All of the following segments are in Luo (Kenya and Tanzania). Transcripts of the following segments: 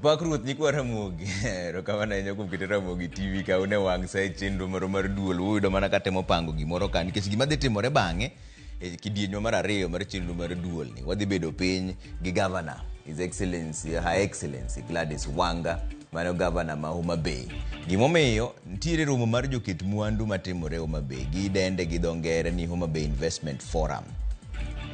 Opak Ruoth nyikwa Ramogi. Erokamano ahinya kuom keto Ramogi TV ka une wang' sa e chenro moro mar duol. Uyudo mana ka temo pango gimoro ka nikech gima dhi timore bang'e e kidienywa mar ariyo mar chenro mar duol ni wadhi bedo piny gi governor His Excellency, Her Excellency Gladys Wanga mano gavana ma Homa Bay. Gimomiyo nitiere romo mar joket mwandu matimore Homa Bay gidende gi dho ngere ni Homa Bay Investment Forum.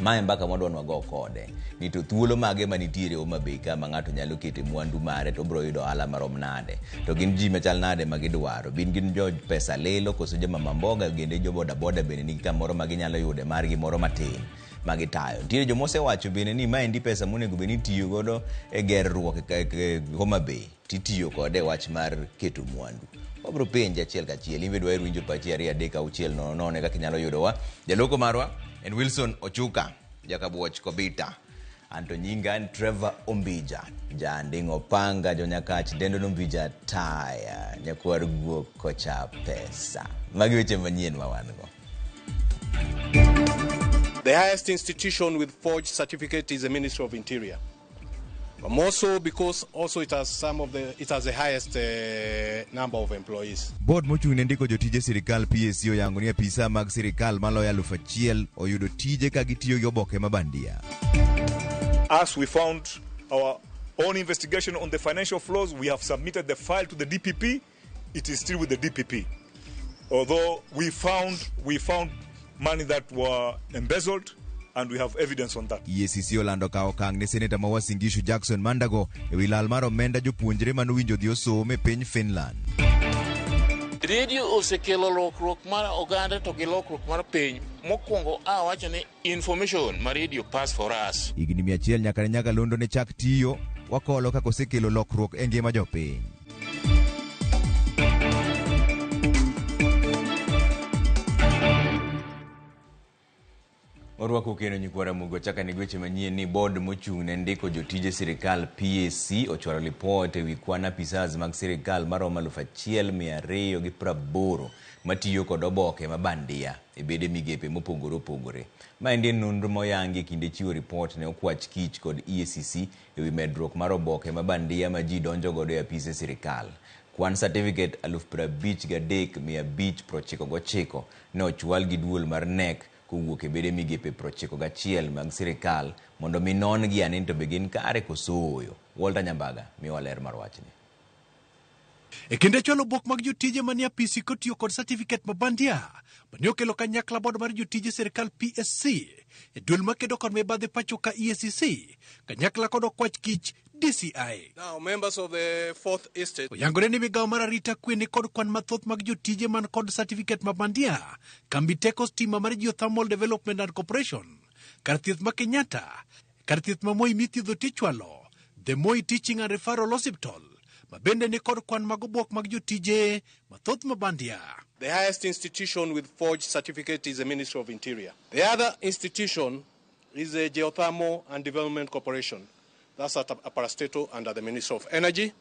Mae mbaka mwadwa ni wago kode ni to thuolo mage manitiere Homa Bay ka ma ng'ato nyalo kete mwandu mare to obiro yudo ohala marom nade to gin ji machal nade ma gidwaro bin gin jo pesa lilo koso jo mama mboga bende jo boda boda bende nigi kamoro ma ginyalo yude margi moro matin ma gitayo nitiere joma osewacho bende ni maendi pesa monego bed ni itiyo godo e gerruok e Homa Bay titiyo kode e wach mar keto mwandu wabiro penje achiel kachiel in be dwaher winjo pachi 2 3 6 0 0 kaka inyalo yudowa jaloko marwa en Wilson Ochuka jakabuoch Kobita anto nyinga en Trevor Ombija janding' opanga jonyakach dendo nombija taya nyakwar guok kocha pesa magi weche manyien ma wan go The highest institution with forged certificate is the Ministry of Interior. But more so because also it has some of the it has the highest number of employees. Board mochung' ne ndiko jotije sirikal PSC oyango ni apisa mag sirikal maloyo 1000 oyudo tije ka gitiyo gi oboke ma bandia. As we found our own investigation on the financial flows, we have submitted the file to the DPP. It is still with the DPP. Although we found money that were embezzled and we have evidence on that. EACC olando kawo okang' ne seneta ma Uasin Gishu Jackson Mandago e wi lal mar omenda jopuonjre manowinjo dhi osom e piny Finland. Redio osekelo lokruok mar oganda to gi lokruok mar piny. Mokwongo awacho ni information ma radio pass for us. Higni 100 nyaka ne nyakalondo ne chak tiyo, wakolo kaka osekelo lokruok e ngima jopiny. Orwako kendo nyikwa Ramogi wachaka ne weche manyien ni board mochung' ne ndiko jotije sirikal PSC ochwalo lipot ewi kwan apisas mag sirikal maromo 1280 matiyo kod oboke ma bandia e bede migepe mopogore opogore. Maendi en nonro moyangi e kinde chiwo ripot ne okwach kich kod EACC ewi medruok mar oboke ma bandia ma ji donjo godo e apise sirikal. Kwan certificate 53,599 ne ochwal gi duol mar KNEC kowuok e bede migepe 91 mag sirikal mondo mi non gi ane ni to be gin kare koso ooyo. Walter Nyambaga miyowa ler mar wachni. E kinde chwalo obok mag jotije manie apisi kotiyo kod certificate ma bandia mane okelo kanyakla board mar jotije sirikal PSC e duol makedo kod mibadhi pacho ka EACC kanyakla kod okwach kich DCI. Now, members of the fourth estate. Oyangore ni migawo mar arita kwe ni kod kwan mathoth mag jotije man kod certificate ma bandia, kambi teko stima mar Geothermal Development and Corporation, kar thieth ma Kenyatta, kar thieth ma Moi mithiedho tichwalo, The Moi Teaching and Referral Hospital, ma bende ni kod kwan mag obok mag jotije mathoth ma bandia. The highest institution with forged certificate is the Ministry of Interior. The other institution is the Geothermal and Development Corporation. That's at a parastatal under the Ministry of Energy.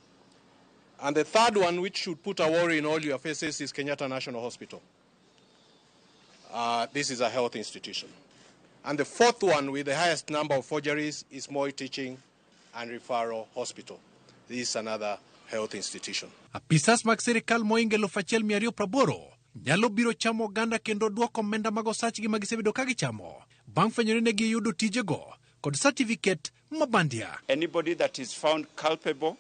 And the third one, which should put a worry in all your faces, is Kenyatta National Hospital. This is a health institution. And the fourth one with the highest number of forgeries is Moi Teaching and Referral Hospital. This is another health institution. Apisas mag sirikal moingo 1280 nyalo biro chamo oganda kendo duoko omenda mag osachgi ma gisebedo ka gichamo bang' fwenyore ne giyudo tijego kod certificate ma bandia. Anybody that is found culpable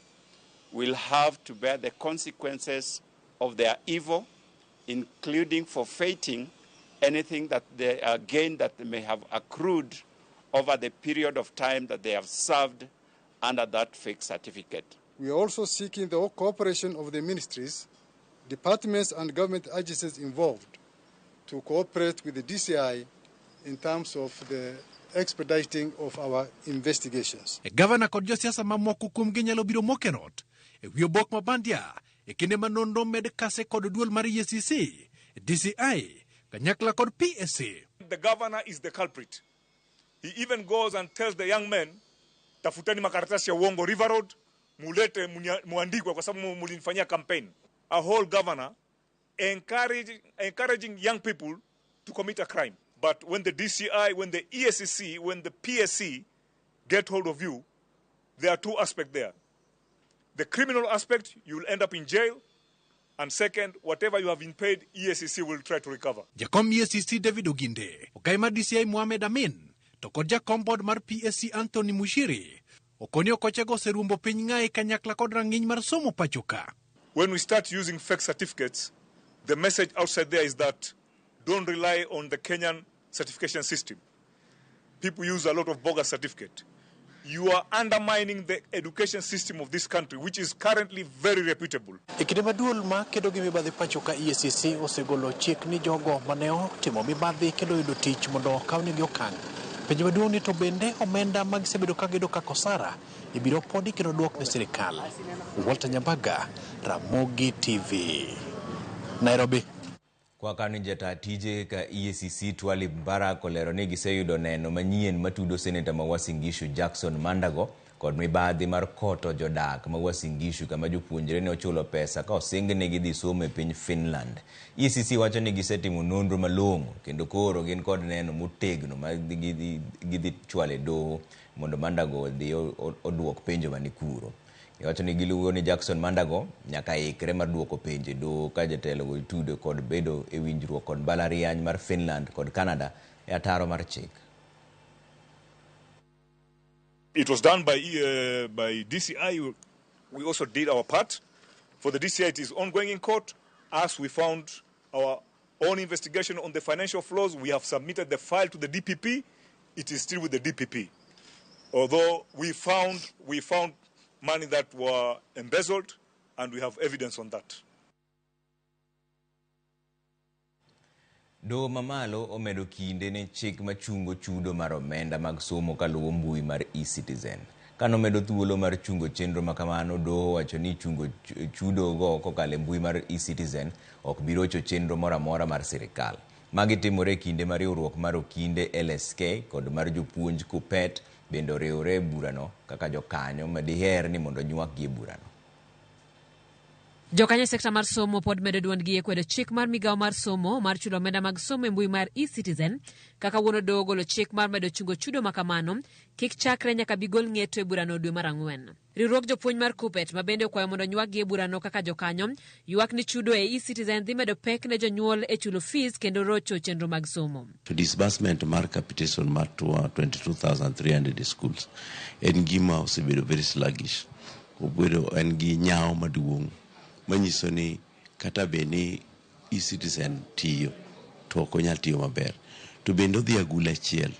will have to bear the consequences of their evil, including forfeiting anything that they gain that they may have accrued over the period of time that they have served under that fake certificate. We are also seeking the cooperation of the ministries, departments and government agencies involved to cooperate with the DCI in terms of the expediting of our investigations. Gavana kod josiasa mamoko kuomgi nyalo biro mokenot e wi obok ma bandia e kinde ma nonro med kase kod duol mar EACC, DCI, kanyakla kod PSC. The governor is the culprit. He even goes and tells the young men, tafuteni makaratasi ya uongo River Road, mulete muandikwe kwa sababu mulinifanyia campaign. A whole governor encouraging young people to commit a crime. But when the DCI, when the EACC, when the PSC get hold of you, there are two aspects there. The criminal aspect, you will end up in jail. And second, whatever you have been paid, EACC will try to recover. Jakom EACC David Oginde, ogai mar DCI Mohamed Amin, to kod jakom board mar PSC Anthony Mushiri, okoni okochego oserumbo piny ng'ayi kanyakla kod rang'iny mar somo pacho ka. When we start using fake certificates, the message outside there is that don't rely on the Kenyan certification system. People use a lot of bogus certificate. You are undermining the education system of this country, which is currently very reputable. E kinde ma duol ma kedo gi mibadhi pacho ka EACC osegolo chik ni jogo mane otimo mibadhi kendo yudo tich mondo okawnegi okang'. Penjo maduong' ni to bende omenda ma gisebedo ka giyudo kaka osara ibiro podi kendo duok ne sirikal. Walter Nyambaga, Ramogi TV, Nairobi. Kwa kani jata tije ka EACC Twalib Mbarak olero ni giseyudo neno manyien matudo seneta ma Uasin Gishu Jackson Mandago kod mibadhi mar koto jodak ma Uasin Gishu kama jopuonjre ne ochulo pesa ka osingnegi dhi somo e piny Finland. EACC wacho ni gisetimo nonro malong'o kendo koro gin kod neno motegno ma gidhi chwalo e doho mondo Mandago odhi oduok penjo mani kuro. Giwacho ni giluwo ni Jackson Mandago nyaka ikre mar duoko penjo e doho ka jatelo go itudo kod bedo e winjruok kod mbalariany mar Finland kod Canada e ataro mar chik. It was done by DCI. We also did our part. For the DCI, it is ongoing in court. As we found our own investigation on the financial flows, we have submitted the file to the DPP. It is still with the DPP. Although we found money that were embezzled, and we have evidence on that. Doho mamalo omedo kinde ne chik machungo chudo mar omenda mag somo kaluwo mbui mar eCitizen. Kanomedo thuolo mar chungo chenro makamano, doho wacho ni chungo chudo go kokalo e mbui mar eCitizen ok bi rocho chenro moro amora mar sirikal. Magi timore e kinde ma riwruok mar okinde LSK kod mar jopuonj KUPPET bende oriwre e burano kaka jokanyo ma diher ni mondo nywakgi e burano. Jokanyo e sekta mar somo pod medo duondgi e kwedo chik mar migawo mar somo mar chulo omenda mag somo e mbui mar eCitizen kaka wuon doho ogolo chik mar medo chungo chudo makamano kik chakre nyaka bigol ng'eto e burano dwe mar 4. Riwruog jopuonj mar KUPPET ma bende okwayo mondo nywakgi e burano kaka jokanyo ywak ni chudo e eCitizen dhi medo pek ne jonyuol e chulo fees kendo rocho chenro mag somo. To disbursement mar capitation mar 22,300 schools en gima osebedo very sluggish. Obedo en gi nyawo maduong' manyiso ni kata bed ni eCitizen tiyo to ok onyal tiyo maber. To bende odhi agula achiel,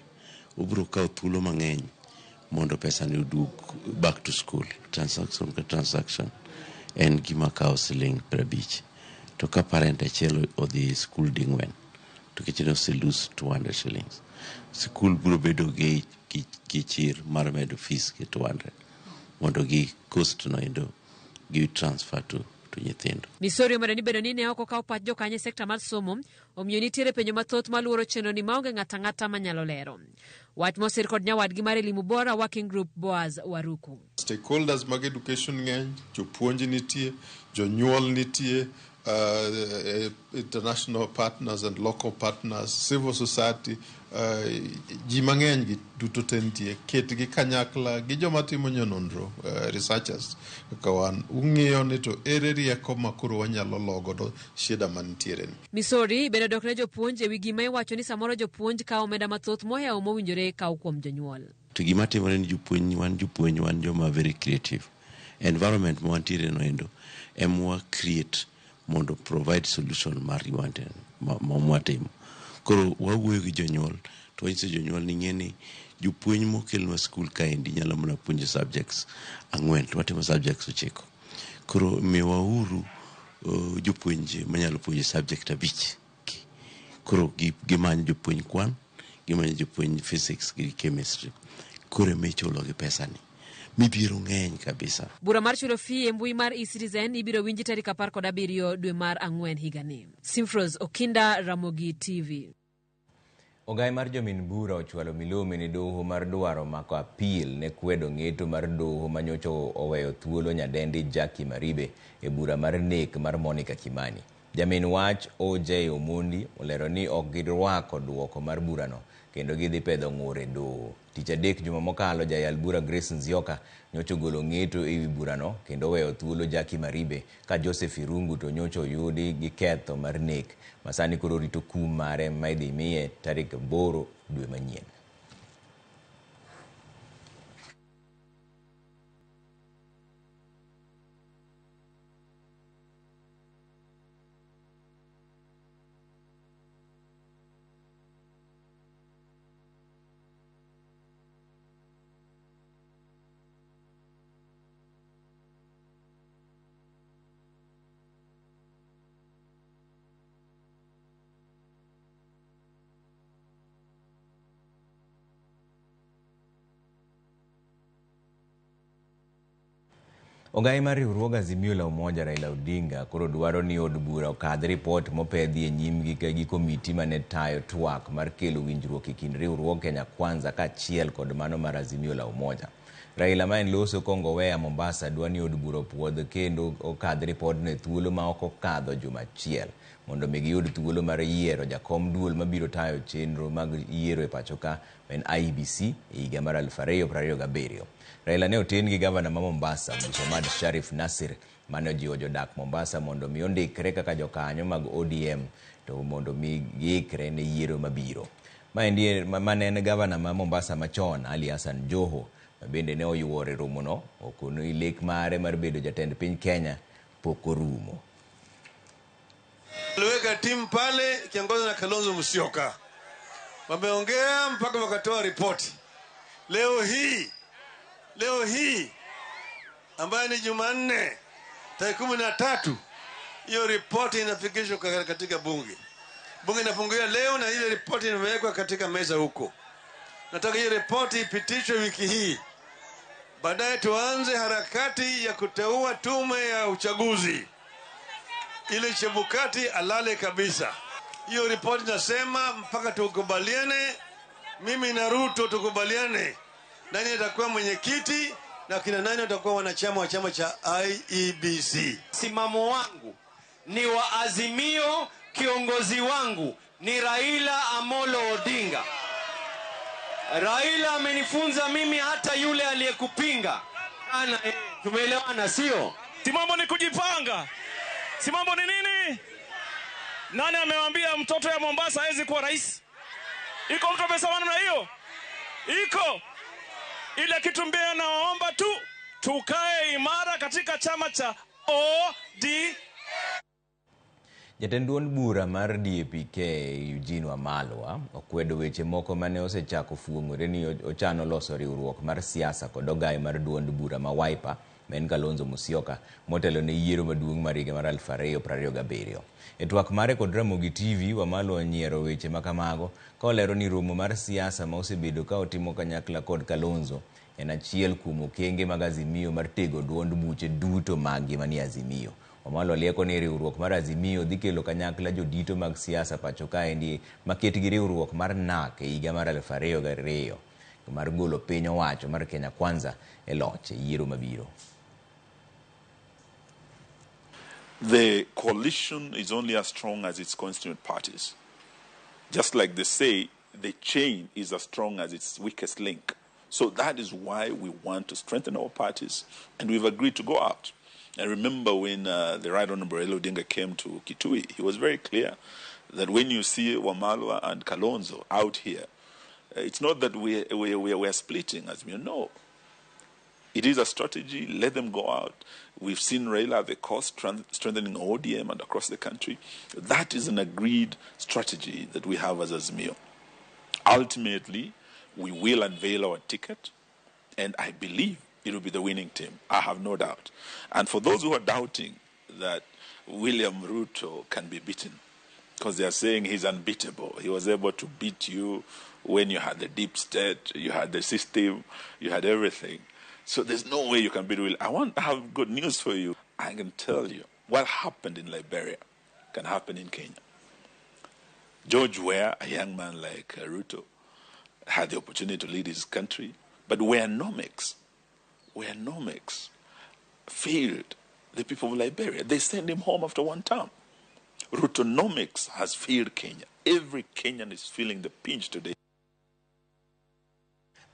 obiro kawo thuolo mang'eny mondo pesa ni oduog back to school. Transaction ka transaction en gima kawo siling 50. To ka parent achiel odhi school ding'wen to kech ne ose lose 200 shillings. School biro bedo gi chir mar medo fees gi 200 mondo gi cost no endo gi transfer to nyithindo. Misori omedo ni bedo ni ne ok okaw pach jokanyo e sekta mar somo omiyo nitiere penjo mathoth maluoro chenro ni maonge ng'ato ang'ata manyalo lero. Wach mosir kod nyawadgi mar Elimu Bora Working Group Boaz Waruku. Stakeholders mag education ng'eny, jopuonj nitie, jonyuol nitie, international partners and local partners, civil society, ji mang'eny gi duto te nitie. Ketgi kanyakla gi joma timo nonro, researchers kaka wan, ung'iyo ni to ere rieko ma koro wanyalo logodo shida mantiere ni. Misori bende odok ne jopuonj ewi gima iwacho ni samoro jopuonj kawo omenda mathoth mohewo mowinjore kaw kuom jonyuol. To gima timore ni jopuonj wan joma very creative. Environment ma wantiere no endo ema create mondo provide solution mar mwatimo. Koro wawuoyo gi jonyuol to wanyiso jonyuol ni ng'e ni jopuonj mokelnwa skul kaendi nyalo mana puonjo subjects 4 to watimo subjects 9. Koro miwauru jopuonj manyalo puonjo subject 5. Koro gimanyo jopuonj kwan, gimanyo jopuonj physics gi chemistry. Koro ema ichulo gi pesa ni. Midhiero ng'eny kabisa. Bura mar chulo fee e mbui mar eCitizen ibiro winji tarik 17 dwe mar 4 higani. Simfros Okinda, Ramogi TV. Ogai mar jomin bura ochwalo milome ne doho mar dwaro mako apil ne kwedo ng'eto mar doho manyocha oweyo thuolo nyadendi Jackie Maribe e bura mar nek mar Monica Kimani. Jamin wach OJ Omondi olero ni ok girwako duoko mar burano kendo gidhi pedho ng'ur e doho. Tich adek juma mokalo jayal bura Grace Nzioka nyocha ogolo ng'eto ewi burano kendo oweyo thuolo Jackie Maribe ka Joseph Irungu to nyocha oyudi gi ketho mar nek ma sani koro rito kum mare ma idhi miye tarik 8 dwe manyien. Ogai mar riwruog Azimio la Umoja Raila Odinga koro dwaro ni od bura okadh ripot mopedhi e nyimgi gi komiti mane tayo twak mar kelo winjruok e kind riwruog Kenya Kwanza kaachiel kod mano mar Azimio la Umoja. Raila ma en loso Kongowea Mombasa dwa ni od bura opuodh kendo okadh ripodno e thuolo ma ok okadho juma achiel mondo mi giyud thuolo mar yiero jakom duol mabiro tayo chenro mag yiero e pachoka en IEBC e higa mar 2027. Raila ne oten gi gavana ma Mombasa Abdulswamad Sharif Nasir mane ojiwo jodak Mombasa mondo mi ondikre kaka jokanyo mag ODM to mondo mi giikre ne yiero mabiro. Maendi mane en gavana ma Mombasa machon Ali Hassan Joho ma bende ne oyuoro e romono okono ni lek mare mar bedo jatend piny Kenya pok orumo. Aliweka timu pale ikiongozwa na Kalonzo Musyoka, wameongea mpaka wakatoa ripoti. Leo hii ambayo ni Jumanne tarehe 13, hiyo ripoti inafikishwa katika bunge. Bunge inafunguliwa leo na ile ripoti imewekwa katika meza huko. Nataka hiyo ripoti ipitishwe wiki hii. Baadaye tuanze harakati ya kuteua tume ya uchaguzi ili Chebukati alale kabisa. Hiyo ripoti nasema mpaka tukubaliane, mimi na Ruto tukubaliane nani atakuwa mwenyekiti na kina nani watakuwa wanachama wa chama cha IEBC. Simamo wangu ni wa Azimio, kiongozi wangu ni Raila Amolo Odinga. Raila amenifunza mimi hata yule aliyekupinga. Tumeelewana sio? Simamo ni kujipanga. Simamo ni nini? Nani amewambia mtoto ya Mombasa hawezi kuwa rais? Iko mtu amesema namna hiyo? Iko. Ile kitu mbaya naomba tu tukae imara katika chama cha ODM. Jatend duond bura mar DAP-K Eugene Wamalwa okwedo weche moko mane osechako fuong'ore ni ochano loso riwruok mar siasa kod ogai mar duond bura ma Wiper ma en Kalonzo Musyoka motelo ne yiero maduong' mar higa mar 2027. E twak mare kod Ramogi TV, Wamalwa onyiero weche makamago ka olero ni romo mar siasa ma osebedo ka otimo kanyakla kod Kalonzo en achiel kuom okenge mag Azimio mar tego duond buche duto maggi manie Azimio. Wamalwa lieko ni riwruok mar Azimio dhi kelo kanyakla jodito mag siasa pacho kaendi maket gi riwruok mar NARC e higa mar 2002 mar golo piny owacho mar Kenya Kwanza e loch e yiero mabiro. The coalition is only as strong as its constituent parties. Just like they say, the chain is as strong as its weakest link. So that is why we want to strengthen our parties, and we've agreed to go out. I remember when the Right Honorable Raila Odinga came to Kitui, he was very clear that when you see Wamalwa and Kalonzo out here, it's not that we are splitting, as we know. It is a strategy. Let them go out. We've seen Raila at the coast strengthening ODM and across the country. That is an agreed strategy that we have as Azimio. Ultimately, we will unveil our ticket, and I believe it will be the winning team. I have no doubt. And for those who are doubting that William Ruto can be beaten, because they are saying he's unbeatable. He was able to beat you when you had the deep state, you had the system, you had everything. So there's no way you can beat William. I want to have good news for you. I can tell you what happened in Liberia can happen in Kenya. George Weah, a young man like Ruto, had the opportunity to lead his country, but Weanomics failed the people of Liberia. They sent him home after one term. Rutonomics has failed Kenya. Every Kenyan is feeling the pinch today.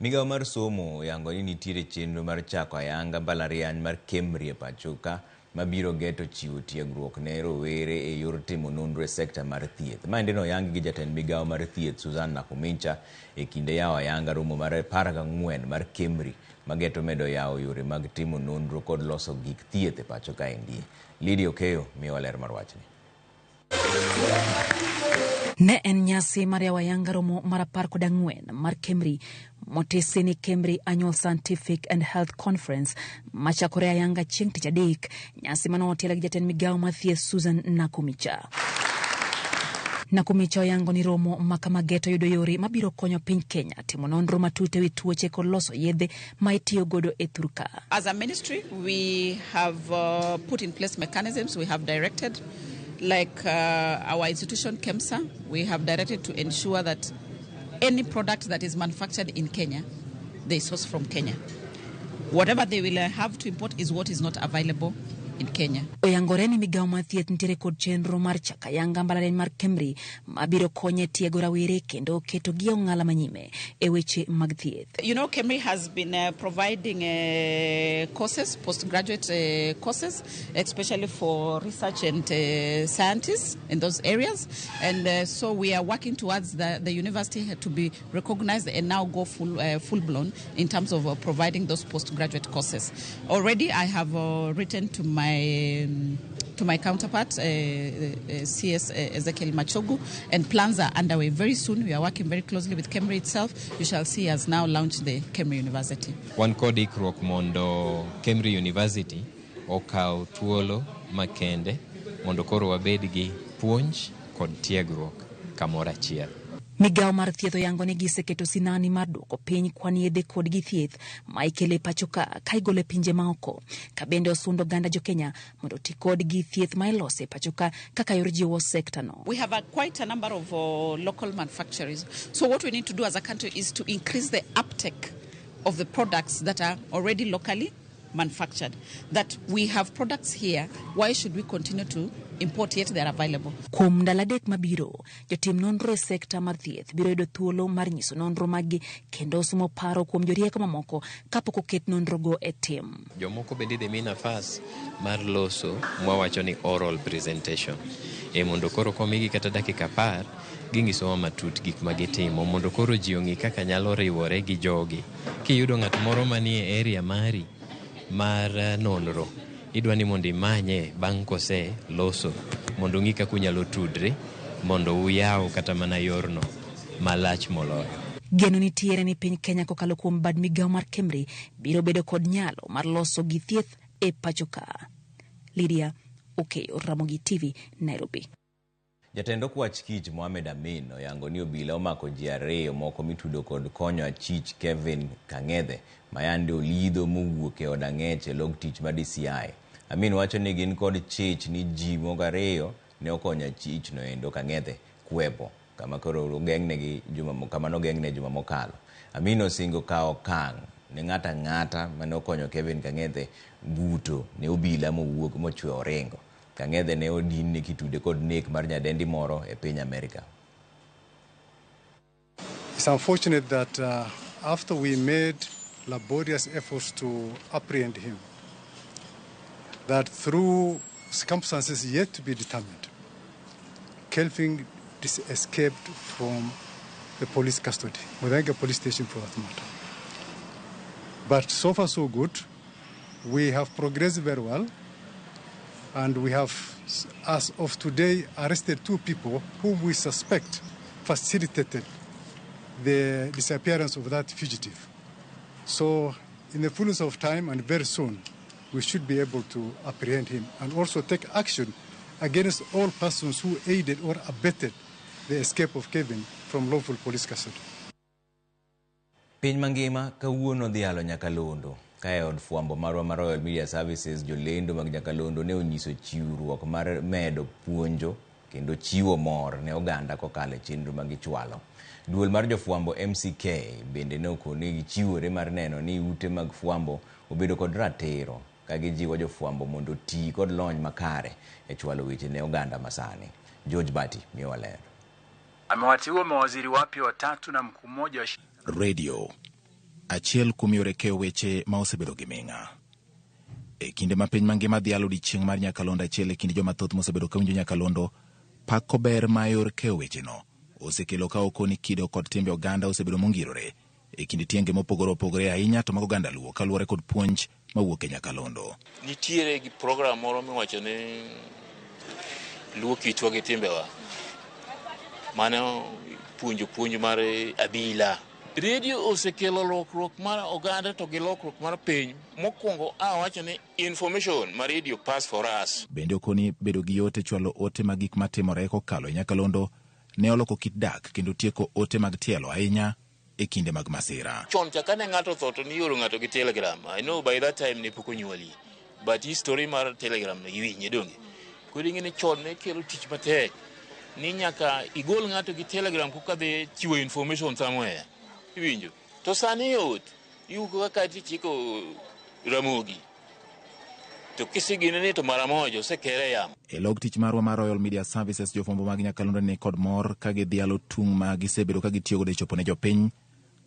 Migawo mar somo oyango ni nitiere chenro mar chako ayanga mbalariany mar KEMRI e pachoka mabiro geto chiwo tiegruok ne rowere e yor timo nonro e sekta mar thieth. Maendi noyangi gi jatend migawo mar thieth Susan Nakhumicha e kinde yawo ayanga romo mar 14 mar KEMRI mageto medo yawo yore mag timo nonro kod loso gik thieth e pacho kaendi. Lydia Okeyo miyowa ler mar wachni. Ne en nyasi mar yawo ayanga romo mar 14 mar KEMRI motisi ni KEMRI Annual Scientific and Health Conference machakore ayanga chieng' tich adek, nyasi mane otel gi jatend migawo mar thieth Susan Nakhumicha. Nakhumicha oyango ni romo makama geto yudo yore mabiro konyo piny Kenya timo nonro matut ewi tuoche kod loso yedhe ma itiyo godo e thurka. As a ministry, we have put in place mechanisms, we have directed, like our institution KEMSA, we have directed to ensure that any product that is manufactured in Kenya, they source from Kenya. Whatever they will have to import is what is not available in Kenya. Oyangore ni migawo mar thieth nitiere kod chenro mar chako ayanga mbalariany mar KEMRI mabiro konye tiego rawere kendo keto gi e ong'ala manyime e weche mag thieth. KEMRI has been providing courses, postgraduate courses, especially for research and scientists in those areas. And so we are working towards the university to be recognized and now go full blown in terms of providing those postgraduate courses. Already I have written to my counterpart, CS Ezekiel Machogu, and plans are underway. Very soon, we are working very closely with KEMRI itself. You shall see us now launch the KEMRI University. Wan kod ikruok mondo KEMRI University okaw thuolo makende mondo koro wabed gi puonj kod tiegruok kamoro achiel. Migawo mar thieth oyango ni giseketo sinani mar duoko piny kwan yedhe kod gi thieth ma ikelo e pacho ka ka igolo e pinje maoko, ka bende osundo oganda jokenya mondo oti kod gi thieth ma iloso e pacho ka kaka yor jiwo sekta no. We have quite a number of local manufacturers. So what we need to do as a country is to increase the uptake of the products that are already locally manufactured. That we have products here, why should we continue to import yet they are available? Kuom ndalo 3 mabiro, jotim nonro e sekta mar thieth biro yudo thuolo mar nyiso nonro maggi kendo somo paro kuom jorieko mamoko kapok oket nonrogo e tim. Jomoko bende idhi mi nafas mar loso mwawacho ni oral presentation e mondo koro komigi kata dakika 10 ging'isowa matut gik ma gitimo mondo koro ji ong'e kaka nyalo riwore gi jogi. Kiyudo ng'at moro manie area mari mar nonro, idwa ni mondo imanye bang' kose loso mondo ung'i kaka unyalo tudre mondo uyaw kata mana yorno malach moloyo. Geno nitiere ni piny Kenya kokalo kuom bad migawo mar KEMRI biro bedo kod nyalo mar loso gi thieth e pacho ka. Lydia Okeyo, Ramogi TV, Nairobi. Jatend okwach kich Mohamed Amin oyango ni obila omako ji 2 moko mitudo kod konyo achich Kevin Kang'ethe mayande olidho mowuok e od ang'ech e log tich mar DCI. Amin wacho ni gin kod chich ni ji moko 2 ne okonyo achich noendo Kang'ethe kwepo kama koro ogeng'negi juma kama nogeng'ne juma mokalo. Amin osingo kawo okang' ne ng'ato ang'ata mane okonyo Kevin Kang'ethe buto ne obila mowuok mochwe oringo. Kang'ethe ne odin kitude kod nek mar nyadendi moro e piny Amerika. It's unfortunate that after we made laborious efforts to apprehend him, that through circumstances yet to be determined, Kelvin escaped from the police custody, Muthaiga police station for that matter. But so far so good. We have progressed very well, and we have, as of today, arrested 2 people whom we suspect facilitated the disappearance of that fugitive. So in the fullness of time and very soon, we should be able to apprehend him and also take action against all persons who aided or abetted the escape of Kevin from lawful police custody. Piny mangima kawuono dhialo nyakalondo. Ka e od fwambo marwa mar Royal Media Services, jolendo mag nyakalondo ne onyiso chiwruok mar medo puonjo kendo chiwo mor ne oganda kokalo e chenro ma gichwalo. Duol mar jofwambo MCK bende ne okone gichiwore mar neno ni ute mag fwambo obedo kod ratiro ka gijiwo jofwambo mondo oti kod lony makare e chwalo weche ne oganda masani. George Bati miyowa ler. Amewateua mawaziri wapya watatu na mkuu mmoja wa Radio, achiel kuom yore keyo weche ma osebedo gi ming'a. E kinde ma piny mangima dhialo odiechieng' mar nyakalondo, achiel e kind joma thoth mosebedo kawinjo nyakalondo pako ber ma yor keyo wecheno osekelo ka okoni kido kod timbe oganda osebedo mongirore e kind tienge mopogore opogore, ahinya to mag oganda Luo, kaluwore kod puonj mawuok e nyakalondo. Nitiere gi program moro miwacho ni Luo kitwa gi timbewa. Mano puonjo puonj mar abila. Redio osekelo lokruok mar oganda to gi lokruok mar piny. Mokwongo awacho ni information ma radio pass for us. Bende okoni bedo gi yot e chwalo ote mag gik matimore kokalo e nyakalondo ne oloko kit dak kendo tieko ote mag tielo, ahinya e kinde mag masira. Chon cha kane ng'ato otho to nioro ng'ato gi telegram. I know by that time ne pok onyuoli. But history mar telegram no iwinje donge. Koro ing'e ni chon ne kelo tich matek. Ni nyaka igol ng'ato gi telegram koka dhi chiwo information somewhere. Iwinjo. To sani yot. Iwuok kaka tichiko Ramogi. To kisigine ni to mara moja osekere yamo. E log tich marwa mar Royal Media Services, jofwambo mag nyakalondo ni kod mor ka gidhialo tung' ma gisebedo ka gitiyogodo e chopo ne jopiny,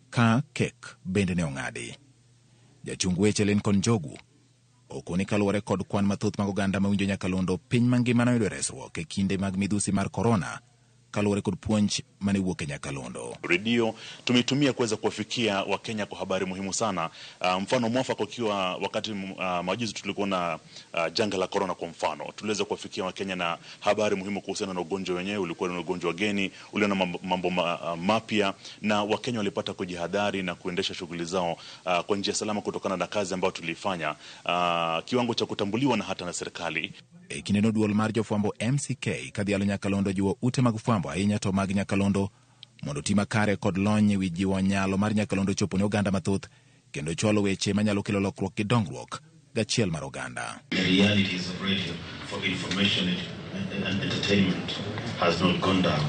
ka kek bende ne ong'adi. Jachung weche Lincoln Njogu okoni kaluwore kod kwan mathoth mag oganda mawinjo nyakalondo, piny mangima noyudo resruok e kinde mag midhusi mar korona kaluwore kod puonj mane wuok e nyakalondo. Redio tumeitumia kuweza kuwafikia Wakenya kwa habari muhimu sana. Mfano mwafaka ukiwa wakati majuzi tulikuwa na janga la corona kwa mfano, tuliweza kuwafikia Wakenya na habari muhimu kuhusiana na ugonjwa wenyewe. Ulikuwa ni ugonjwa geni, ulio na mambo mapya, na Wakenya walipata kujihadhari na kuendesha shughuli zao kwa njia salama kutokana na kazi ambayo tulifanya, kiwango cha kutambuliwa na hata na serikali. E kindeno duol mar jofwambo MCK kadhialo nyakalondo jiwo ute mag fwambo, ahinya to mag nyakalondo, mondo ti makare kod lony ewi jiwo nyalo mar nyakalondo chopo ne oganda mathoth kendo chwalo weche manyalo kelo lokruok gi dongruok gachiel mar oganda. The realities of radio for information and entertainment has not gone down.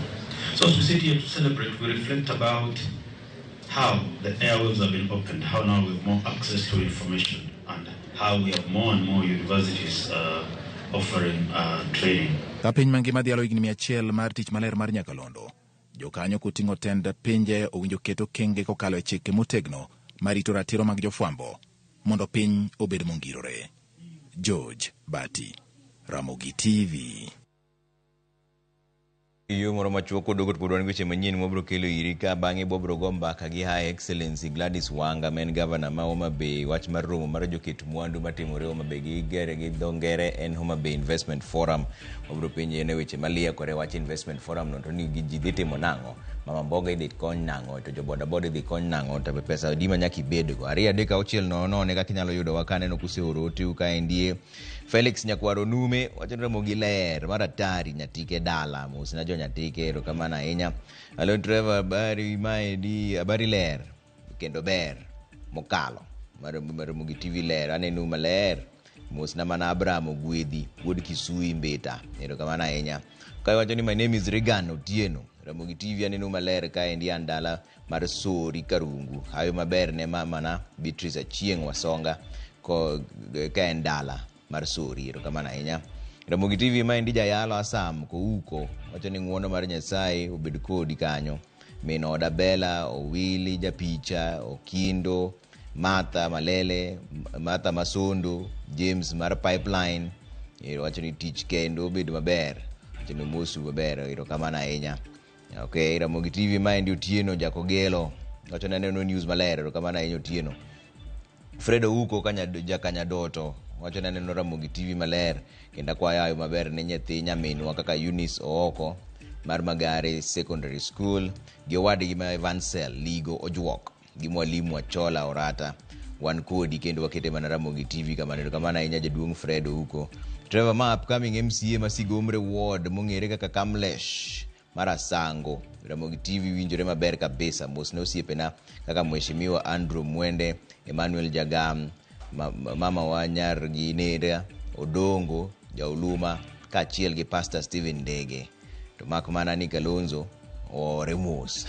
So as we sit here to celebrate, we reflect about how the airwaves have been opened, how now we have more access to information, and how we have more and more universities offering training. Ka piny mangima dhialo higni 100 mar tich maler mar nyakalondo, jokanyo koting'o tend pinje owinjo ket okenge kokalo e chike motegno marito ratiro mag jofwambo mondo piny obed mongirore. George Bati, Ramogi TV. Yo moro machuok koduogo to pod wan gi weche manyien mwabiro kelo iri ka bang'e wabiro go mbaka gi High Excellency Gladys Wanga ma en gavana ma Homa Bay, wach mar romo mar joket mwandu matimore Homa Bay gi gere gi dho ngere en Homa Bay Investment Forum. Wabiro penje en e weche maliekore wach Investment Forum no, to ni ji dhi timo nang'o, mama mboga idhi kony nang'o, to jo boda boda idhi kony nang'o, to pesa adi ma nyaka ibedgo. 2 3 6 0 0 kaka inyalo yudowa ka aneno kuseoro oteu kaendie. Felix Nyakwaro Nume wacho ni Ramogi ler mar atari Nyatike dala, mosna jo Nyatike, erokamano ahinya. Hello Trevor, habari maendi, habari ler kendo ber mokalo mar Ramogi TV ler, aneno maler. Mosna mana Abraham Ogwedhi wuod Kisui Mbita, erokamano ahinya. Ka iwacho ni my name is Regan Otieno, Ramogi TV aneno maler kaendi an dala mar Sori Karungu. Hayo maber ne mamana Beatrice Achieng' Wasonga ko ka en dala mar Sori, erokamano ahinya. Ramogi TV maendi jayalo Asam Kouko wacho ni ng'uono mar Nyasaye obed kodi kanyo. Min oda Bella Owili Japicha Okindo Martha Malele Martha Masondo James mar Pipeline wacho ni tich kendo obed maber, wacho ni mosu maber, erokamano ahinya. Okay, Ramogi TV maendi Otieno Jakogelo wacho ni aneno news maler, erokamano ahinya Otieno. Fred Ouko Jakanyadoto wacho ni aneno Ramogi TV maler kendo akwayo hayo maber ne nyathi nyaminwa kaka Eunice Ooko mar Magare Secondary School gi owadgi ma Evansel Ligo Ojuok gi mwalimu Achola Orata. Wan kodi kendo wakete mana Ramogi TV kamano. Erokamano ahinya jaduong' Fred Ouko. Trevor ma upcoming MCA ma Sigomre Ward mong'ere kaka Kamlesh mar Asango. Ramogi TV winjore maber kabisa. Mos ne osiepena kaka Mheshimiwa Andrew Mwende, Emmanuel Jagam, mama wa nyar gi Nera Odongo Jauluma kaachiel gi Pastor Stephen Ndege. To mak mana ni Kalonzo oore mos.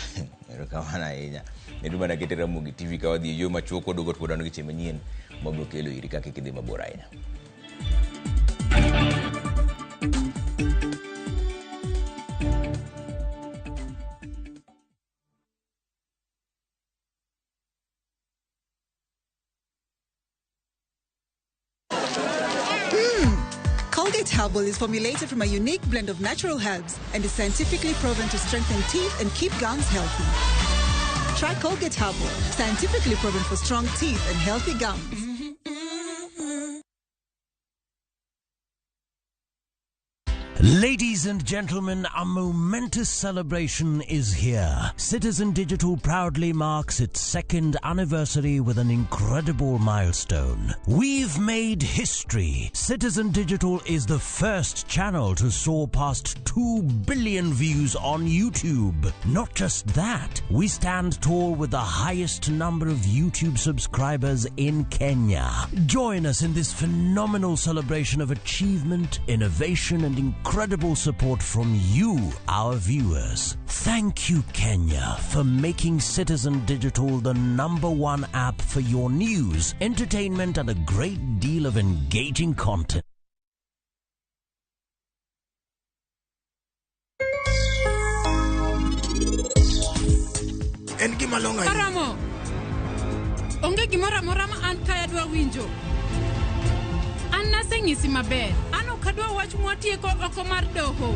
Erokamano ahinya. Ne dwa mana kete Ramogi TV ka wadhi e yo machuok waduogo to pod wan gi weche manyien mabiro kelo iri ka kik idhi mabor ahinya. Herbal is formulated from a unique blend of natural herbs and is scientifically proven to strengthen teeth and keep gums healthy. Try Colgate Herbal, scientifically proven for strong teeth and healthy gums. Ladies and gentlemen, a momentous celebration is here. Citizen Digital proudly marks its second anniversary with an incredible milestone. We've made history. Citizen Digital is the first channel to soar past 2 billion views on YouTube. Not just that, we stand tall with the highest number of YouTube subscribers in Kenya. Join us in this phenomenal celebration of achievement, innovation, and incredible support from you, our viewers. Thank you, Kenya, for making Citizen Digital the #1 app for your news, entertainment, and a great deal of engaging content. En gima long'o ahinya. Oromo. Onge gimoro amora ma an kae adwa winjo. An naseng'isi maber. An ok adwa wach mwatieko oko mar doho.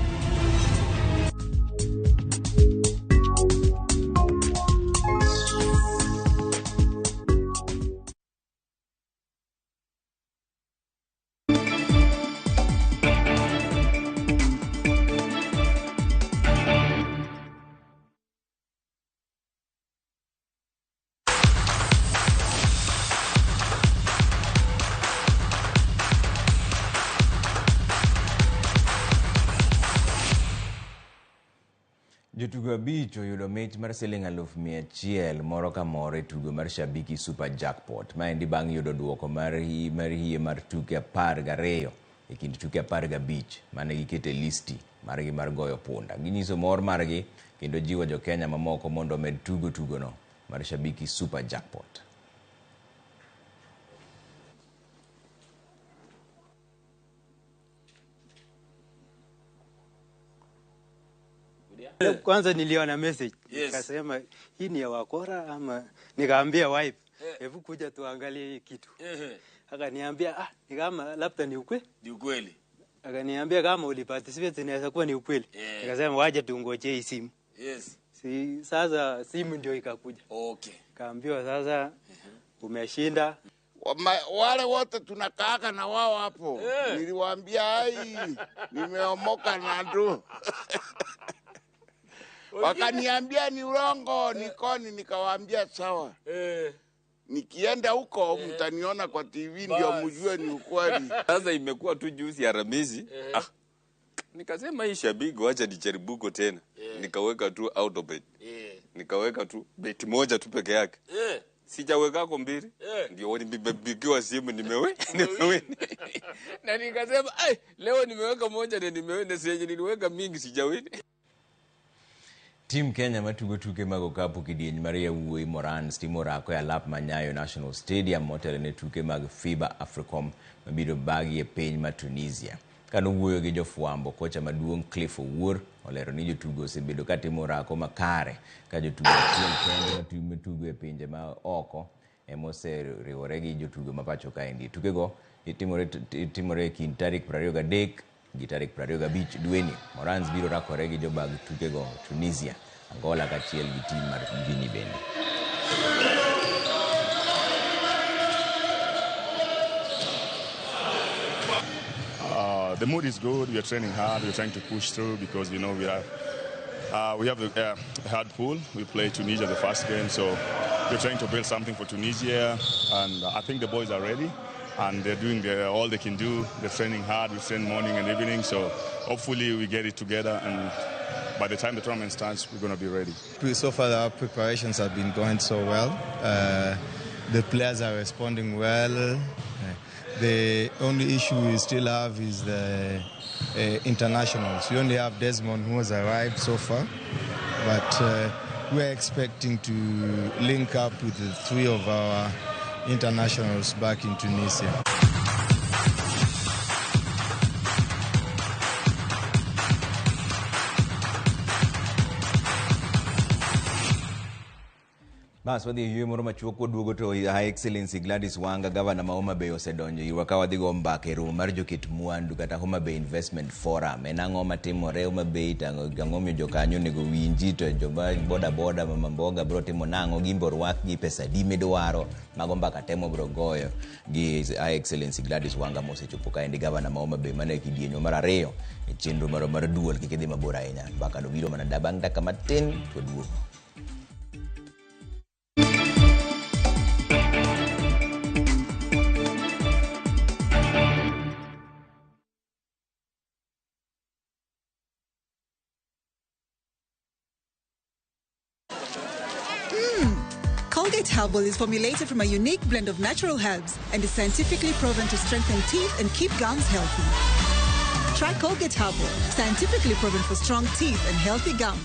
Jotugo abich oyudo mich mar siling 100,000 moro ka moro e tugo mar Shabiki Super Jackpot. Maendi bang' yudo duoko mar hie mar tuke 12 e kind tuke 15 mane giketo e listi margi mar goyo punda. Ginyiso mor margi kendo jiwo jo-Kenya mamoko mondo omed tugo tugono mar Shabiki Super Jackpot. Kwanza niliona message. Yes. Nikasema hii ni ya wakora ama, nikaambia wife, hebu kuja tuangalie hii kitu. Akaniambia ni kama labda ni ukweli. Ni ukweli. Akaniambia kama uliparticipate inaweza kuwa ni ukweli. Nikasema waje tungoje hii simu. Yes. Si sasa simu ndio ikakuja. Okay. Kaambiwa sasa umeshinda. Wale wote tunakaaka na wao hapo. Niliwaambia ai nimeomoka na ndu. Wakaniambia ni urongo, nikoni, nikawaambia sawa. Nikienda huko mtaniona kwa TV ndio mjue ni ukweli. Sasa imekuwa tu juzi ya Ramisi. Nikasema hii Shabiki wacha nijaribuko tena. Nikaweka tu out of bet. Nikaweka tu bet moja tu peke yake. Sijawekako mbili. Ndio nimepigiwa simu nimewe. Na nikasema ai leo nimeweka moja na nimewe, siyenye niliweka mingi sijawini. Team Kenya matugo tuke mag okapu kidieny mar yawuoyi Morans timo orako e alap ma Nyayo National Stadium motelo ne tuke mag FIBA Africom mabiro bagi e piny ma Tunisia. Kanowuoyo gi jofwambo, kocha maduong' Cliff Owuor olero ni jotugo osebedo katimo orako makare ka jotugo achiel kende matugo e pinje ma oko ema oseriwore gi jotugo ma pacho kaendi. Tukego timore e kind tarik 23 gi tarik 25 dweni. Morans biro rakore gi jobag tukego Tunisia, Angola kaachiel gi tim mar Guinea bende. The mood is good. We are training hard. We are trying to push through because we know we have a hard pool. We play Tunisia the first game, so we're trying to build something for Tunisia, and I think the boys are ready. And they're doing all they can do. They're training hard. We train morning and evening. So hopefully we get it together. And by the time the tournament starts, we're going to be ready. So far, our preparations have been going so well. The players are responding well. The only issue we still have is the internationals. We only have Desmond, who has arrived so far. But we're expecting to link up with the three of our internationals back in Tunisia. Bas wadhi e yueyo moro machuok waduogo to Her Excellency Gladys Wanga, gavana ma Homa Bay osedonjo irwa ka wadhi go mbaka e romo mar joket mwandu kata Homa Bay Investment Forum. En ang'o matimore Homa Bay to ang'o momiyo jokanyo onego winji to joma boda boda, mama mboga bro timo nang'o, gin be orwakgi, pesa adi midwaro. Mago mbaka te mwabro goyo gi Her Excellency Gladys Wanga mosechopo kaendi gavana ma Homa Bay mane kidienywa mar ariyo e chenro marwa mar duol. Kik idhi mabor ahinya, mbaka no biro mana bang' dakika matin to waduogo. Colgate Herbal is formulated from a unique blend of natural herbs and is scientifically proven to strengthen teeth and keep gums healthy. Try Colgate Herbal, scientifically proven for strong teeth and healthy gums.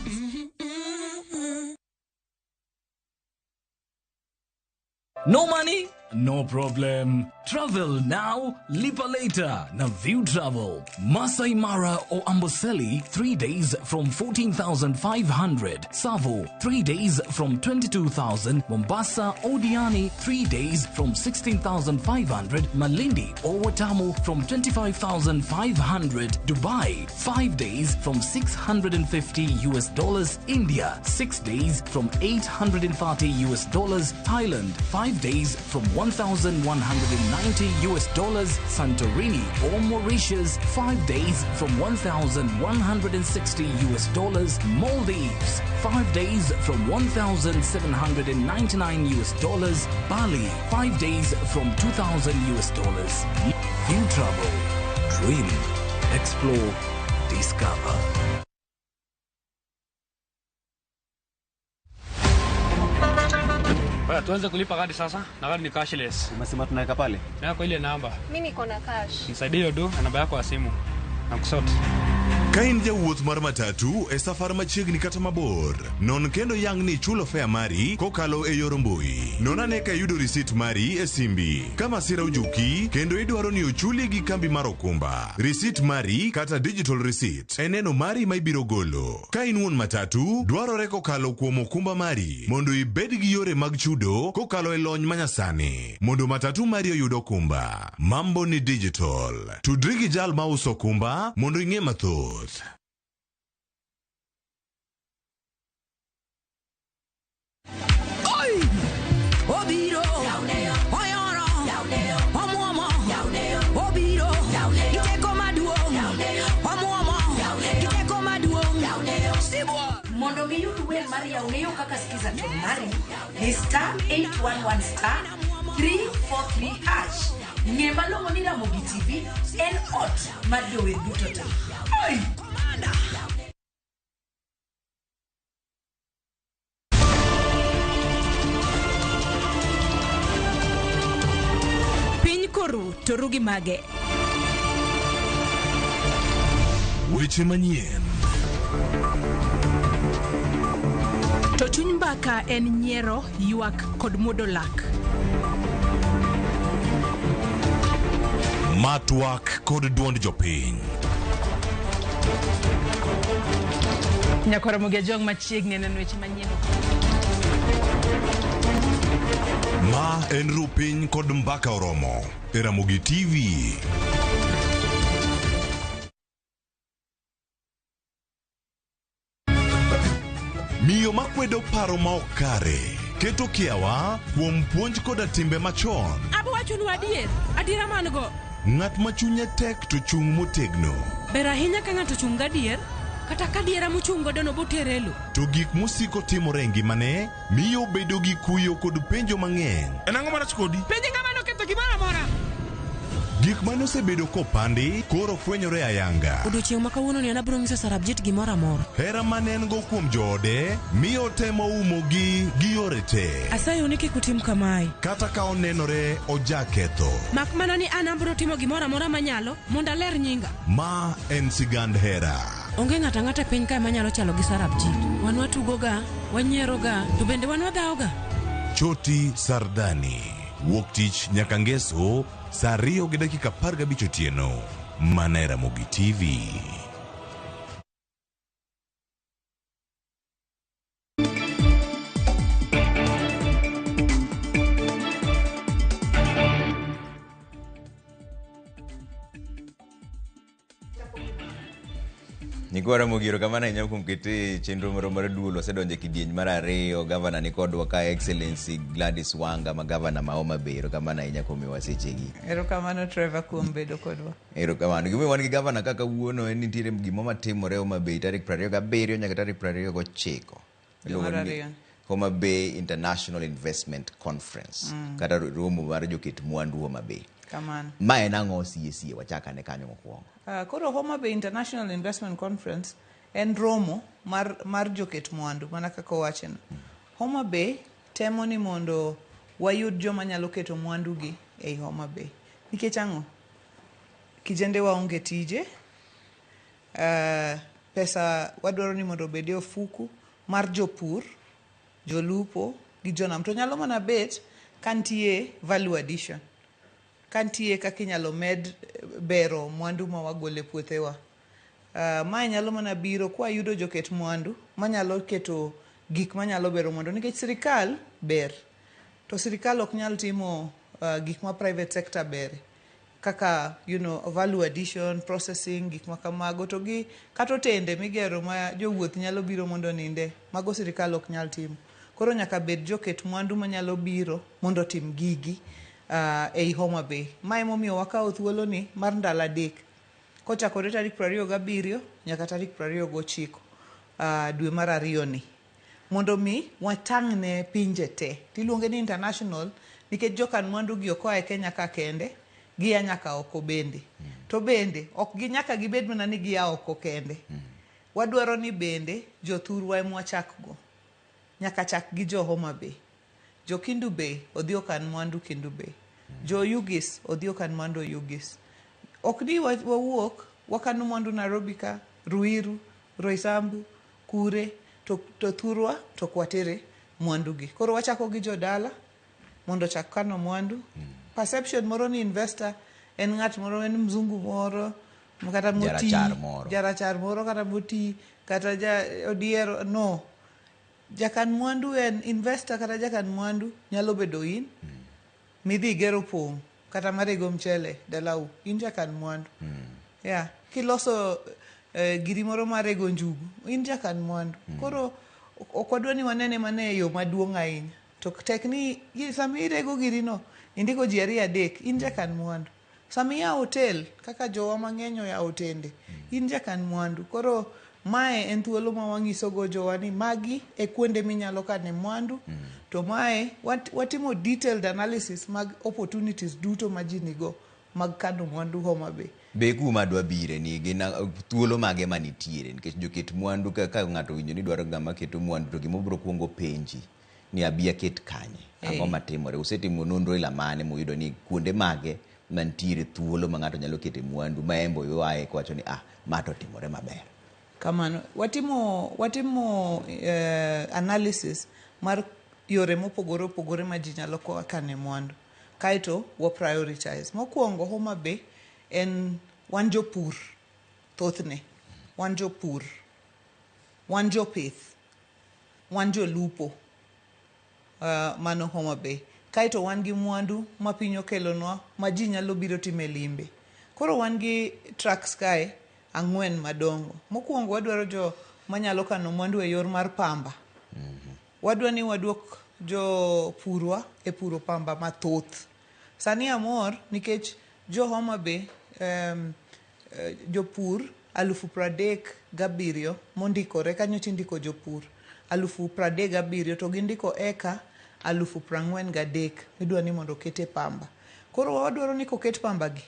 No money? No problem. Travel now, lipa later. Na View Travel. Masai Mara or Amboseli, 3 days from 14,500. Tsavo, 3 days from 22,000. Mombasa or Diani, 3 days from 16,500. Malindi or Watamu from 25,500. Dubai, 5 days from $650 US dollars. India, 6 days from $830 US dollars. Thailand, 5 days from $1,190 US dollars. Santorini or Mauritius, 5 days from $1,160 US dollars. Maldives, 5 days from $1,799 US dollars. Bali, 5 days from $2,000 US dollars. View Travel. Dream, explore, discover. Baya, tuanze kulipa kadi sasa na kadi ni cashless. Umesema tunaweka pale? Na kwa ile namba. Mimi niko na cash. Nisaidie hiyo do na namba yako ya simu. Na kusort. Ka in jawuoth mar matatu e safar machiegni kata mabor, non kendo yang ni ichulo fare mari kokalo e yor mbui. Non ane ka iyudo risit mari e simbi. Ka masira ojuki kendo idwaro ni ochuli gi kambi mar okumba, risit mari kata digital receipt en neno mari ma ibiro golo. Ka in wuon matatu, dwarore kokalo kuom okumba mari mondo ibed gi yore mag chudo kokalo e lony manyasani mondo matatu mari oyud okumba. Mambo ni digital. Tudri gi jal mauso okumba mondo ing'e mathoth. Oi! Obiro! Oyoro! Omuomo! Obiro! Giteko maduong'! Omuomo! Giteko maduong'! Sibuor! Mondo giyud wer mar Yaoneyo kaka skiza tune mari ni star 811 star 343 hash. Ng'e malong'o ni Ramogi TV en ot mar jower duto te. Oi! Piny koru to ru gi mage. Weche manyien. To chuny mbaka en nyiero, ywak kod muodo lak. Matwak kod duond jopiny. Nyakwar Ramogi Ajwang' machiegni neno weche manyien. Ma en ru piny kod mbaka oromo e Ramogi TV. Miyo makwedo paro ma ok kare keto kiawa kuom puonj koda timbe machon. Abo wachonu adier, adiera man go. Ng'at ma chunye tek to chung' motegno. Ber ahinya ka ng'ato chung' gadier, kata ka adiera mochung' godo no botere e lo. To gik mosiko timore e ngimane miyo obedo gi kuyo kod penjo mang'eny. En ang'o marach kodi? Penje ng'ama noketho gimoro amora. Gik mane osebedo kopandi koro fwenyore ayanga. Odiochieng' ma kawuono ni an abiro nyiso Sarabjit gimoro amora. Hera mane en go kuom joode miyo otemo umogi gi yore te. Asayou ni kik utim kamae. Kata ka onenore ojaketho. Mak mana ni an abiro timo gimoro amora manyalo mondo aler nyinga. Ma en sigand hera. Onge ng'ato ang'ata e piny kae manyalo chalo gi Sarabjit. Wan watugoga, wanyieroga, to bende wan wadhawoga. Choti Sardani. Wuok tich nyaka ngeso saa 2:15 otieno. Mana e Ramogi TV. Nyikwa Ramogi erokamano ahinya kuom kete chenro moro mar duol. Wasedonjo e kidieny mar ariyo. Gavana ni kodwa ka Excellency Gladys Wanga ma gavana ma Homa Bay. Erokamano ahinya kuom miyowa sechegi. Erokamano Trevor kuom bedo kodwa. Erokamano. Gimomiyo wan gi gavana ka kawuono en ni nitiere gimoro matimore Homa Bay tarik 27 nyaka tarik 29. Dwe mar ariyo. Homa Bay International Investment Conference kata romo mar joket mwandu Homa Bay. Kamano. Ma en ang'o sie sie wachak ane kanyo mokwongo. Koro Homa Bay International Investment Conference en romo mar joket mwandu mana kaka owacheno. Homa Bay temo ni mondo wayud joma nyalo keto mwandu gi ei Homa Bay. Nikech ang'o? Kijende waonge tije, pesa wadwaro ni mondo obed e ofuku mar jopur, jolupo gi jonam. To nyalo mana bet ka nitie value addition. Ka nitie kaka inyalo med bero mwandu ma wagolo e puothewa. Mae nyalo mana biro kwayudo joket mwandu manyalo keto gik manyalo bero mwandu. Nikech sirikal ber, to sirikal ok nyal timo gik ma private sector bere. Kaka value addition, processing, gik ma kamago to gi kata otende migero ma jowuoth nyalo biro mondo oninde, mago sirikal ok nyal timo. Koro nyaka bed joket mwandu manyalo biro mondo otim gigi ei Homa Bay. Ma emomiyo wakawo thuolo ni mar ndalo 3 kochakore tarik 27 nyaka tarik 29 dwe mar ariyo ni. Mondo mi watang' ne pinje te. Tiluonge ni international nikech jokan mwandu gi ok oa e Kenya ka kende, gia nyaka oko bende. To bende ok gi nyaka gibed mana ni gia oko kende. Wadwaro ni bende jothurwa ema wachak go. Nyaka chak gi jo Homa Bay. Jo Kendu Bay odhi okan mwandu Kendu Bay. Jo Oyugis odhi okan mwandu Oyugis. Ok ni wawuok wakano mwandu Nairobi ka, Ruiru, Roysambu, Kure, to thurwa to ok watere mwandu gi. Koro wachako gi jodala mondo ochak kano mwandu. Perception moro ni investor en ng'at moro, en mzungu moro, kata moti, Jarachar moro. Jarachar moro kata moti, kata ja odiero, no. Jakan mwandu en investor kata jakan mwandu nyalo bedo in midhi igero pong' kata marego mchele dalau, in jakan mwandu. Yeah. Kiloso giri moro marego njugu, in jakan mwandu. Koro ok wadwa ni wanene mana e yo maduong' ahinya. To tek ni sama irego girino, indiko ji 2 3, in jakan mwandu. Sama iyawo hotel, kaka jowa mang'eny oyawo otende, in jakan mwandu. Koro mae en thuolo ma wanyisogo jowa ni magi e kuonde minyalo kane mwandu. To mae watimo detailed analysis mag opportunities duto ma ji nigo mag kano mwandu Homa Bay. Be kuma dwa bire ni gin thuolo mage manitiere nikech joket mwandu ka ng'ato owinjo ni dwaro ng'ama keto mwandu to gima obiro kuongo penji ni abi aket kanye, ang'o matimore. Usetimo nonro ila mane muyudo ni kuonde mage mantiere thuolo ma ng'ato nyalo kete mwandu ma embo ywaye kowacho ni ma to otimore maber. Kamano watimo analysis mar yore mopogore opogore ma ji nyalo kane mwandu. Kaeto wa prioritize. Mokwongo Homa Bay en wan jopur thothne, wan jopur, wan jopith, wan jolupo, mano Homa Bay. Kaeto wan gi mwandu ma piny okelonwa ma ji nyalo biro time limbe. Koro wan gi trucks kae 4 madongo. Mokwongo wadwaro jo manyalo kano mwandu e yor mar pamba. Wadwa ni waduok jopurwa e puro pamba mathoth. Sani amor nikech jo Homa Bay jopur 37,000 mondikore kanyo tindiko jopur 37,000 to gindiko eka 43,000 midwa ni mondo okete pamba. Koro wadwaro ni koket pamba gi,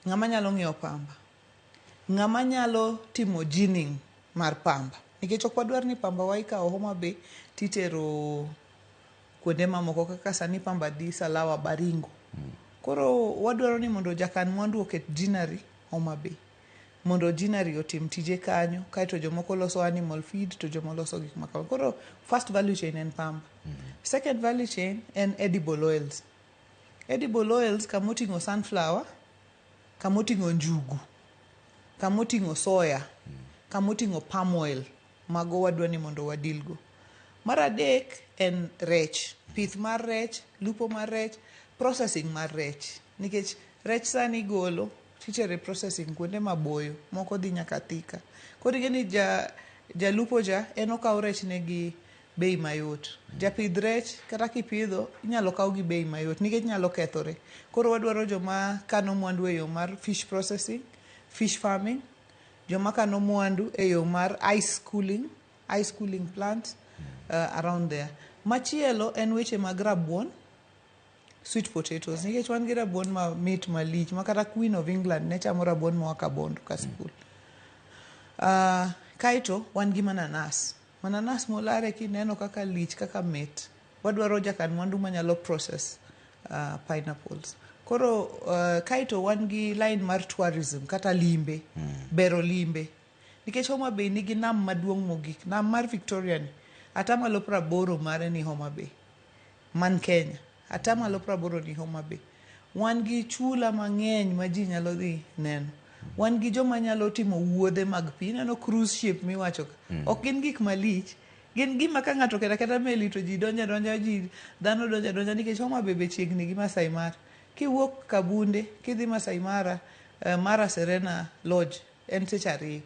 ng'ama nyalo ng'iewo pamba, ng'ama nyalo timo ginning mar pamba. Nikech ok wadwar ni pamba wa ikawo Homa Bay titero kuonde mamoko kaka sani pamba dhi Salawa Baringo. Koro wadwaro ni mondo jakan mwandu oket ginnery Homa Bay. Mondo ginnery otim tije kanyo, kaeto jomoko loso animal feed to jomoko loso gik ma kamago. Koro first value chain en pamba. Second value chain en edible oils. Edible oils kamoting'o sunflower, kamoting'o njugu, kamoting'o soya, kamoting'o palm oil, mago wadwa ni mondo wadilgo. Mar adek en rech, pith mar rech, lupo mar rech, processing mar rech. Nikech rech sani igolo Titere processing kuonde maboyo, moko dhi nyaka Thika. Koro ing'e ni ja, jalupo cha en okawo rech ne gi bei mayot. Japidh rech kata kipidho inyalo kaw gi bei mayot nikech nyalo kethore. Koro wadwaro joma kano mwandu e yo mar fish processing, fish farming, joma kano mwandu e yo mar ice cooling, ice cooling plant around there. Machielo en weche mag rabuon, sweet potatoes nikech wan gi rabuon ma mit malich ma kata Queen of England ne chamo rabuon moa Kabondo ka sikul. Kaeto wan gi mananas. Mananas molare kineno kaka lich kaka mit. Wadwaro jakan mwandu manyalo process pineapples. Koro kaeto wan gi line mar tourism kata limbe, bero limbe. Nikech Homa Bay nigi nam maduong' mogik, nam mar Victoria ni, atamalo 80 mare ni Homa Bay, man Kenya. Atamalo 80 ni Homa Bay. Wan gi chula mang'eny ma ji nyalo dhi neno. Wan gi joma nyalo timo wuodhe mag pi. Ineno cruise ship miwacho ka. Ok gin gik malich. Gin gima ka ng'ato oketo aketa meli to ji donjo adonja, ji dhano donjo adonja nikech Homa Bay be chiegni gi Masai Mara. Kiwuok Kabunde kidhi Masai Mara, Mara Serena Lodge en seche 2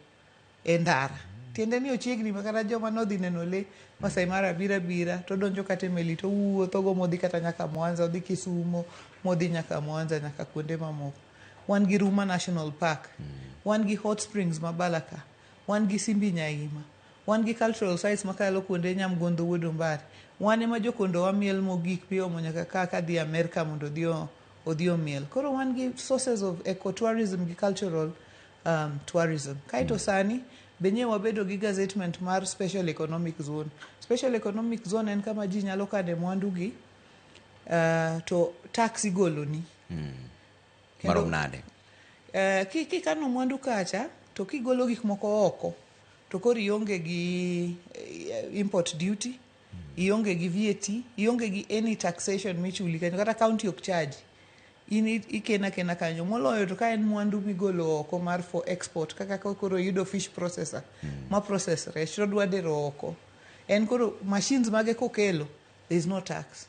e ndara. Tiende ni ochiegni ma kata joma nodhi neno lee Masai Mara biro abira to donjo kata e meli to wuotho go modhi kata nyaka Mwanza, odhi Kisumo, modhi nyaka Mwanza nyaka kuonde mamoko. Wan gi Ruma National Park, wan gi hot springs ma Balaka, wan gi Simbi Nyaima, wan gi cultural sites makalo kuonde Nyamgondho Wuod Ombare. Wan ema jokondowa miel mogik piomo nyaka ka kadhi Amerka mondo odhi omiel. Koro wan gi sources of ecotourism gi cultural tourism. Kaeto sani be nye wabedo gi gazettement mar special economic zone. Special economic zone en kama ji nyalo kane mwandu gi to tax igoloni. Marom nade? Kikano mwandu kacha to kigolo gik moko oko to koro ionge gi import duty, ionge gi VAT, ionge gi any taxation michuli kanyo, kata county ok charge. In ikena kena kanyo moloyo to ka en mwandu migolo oko mar for export kaka koro iyudo fish processor ma process rech to dwa dero oko. En koro machines mage kokelo, there is no tax.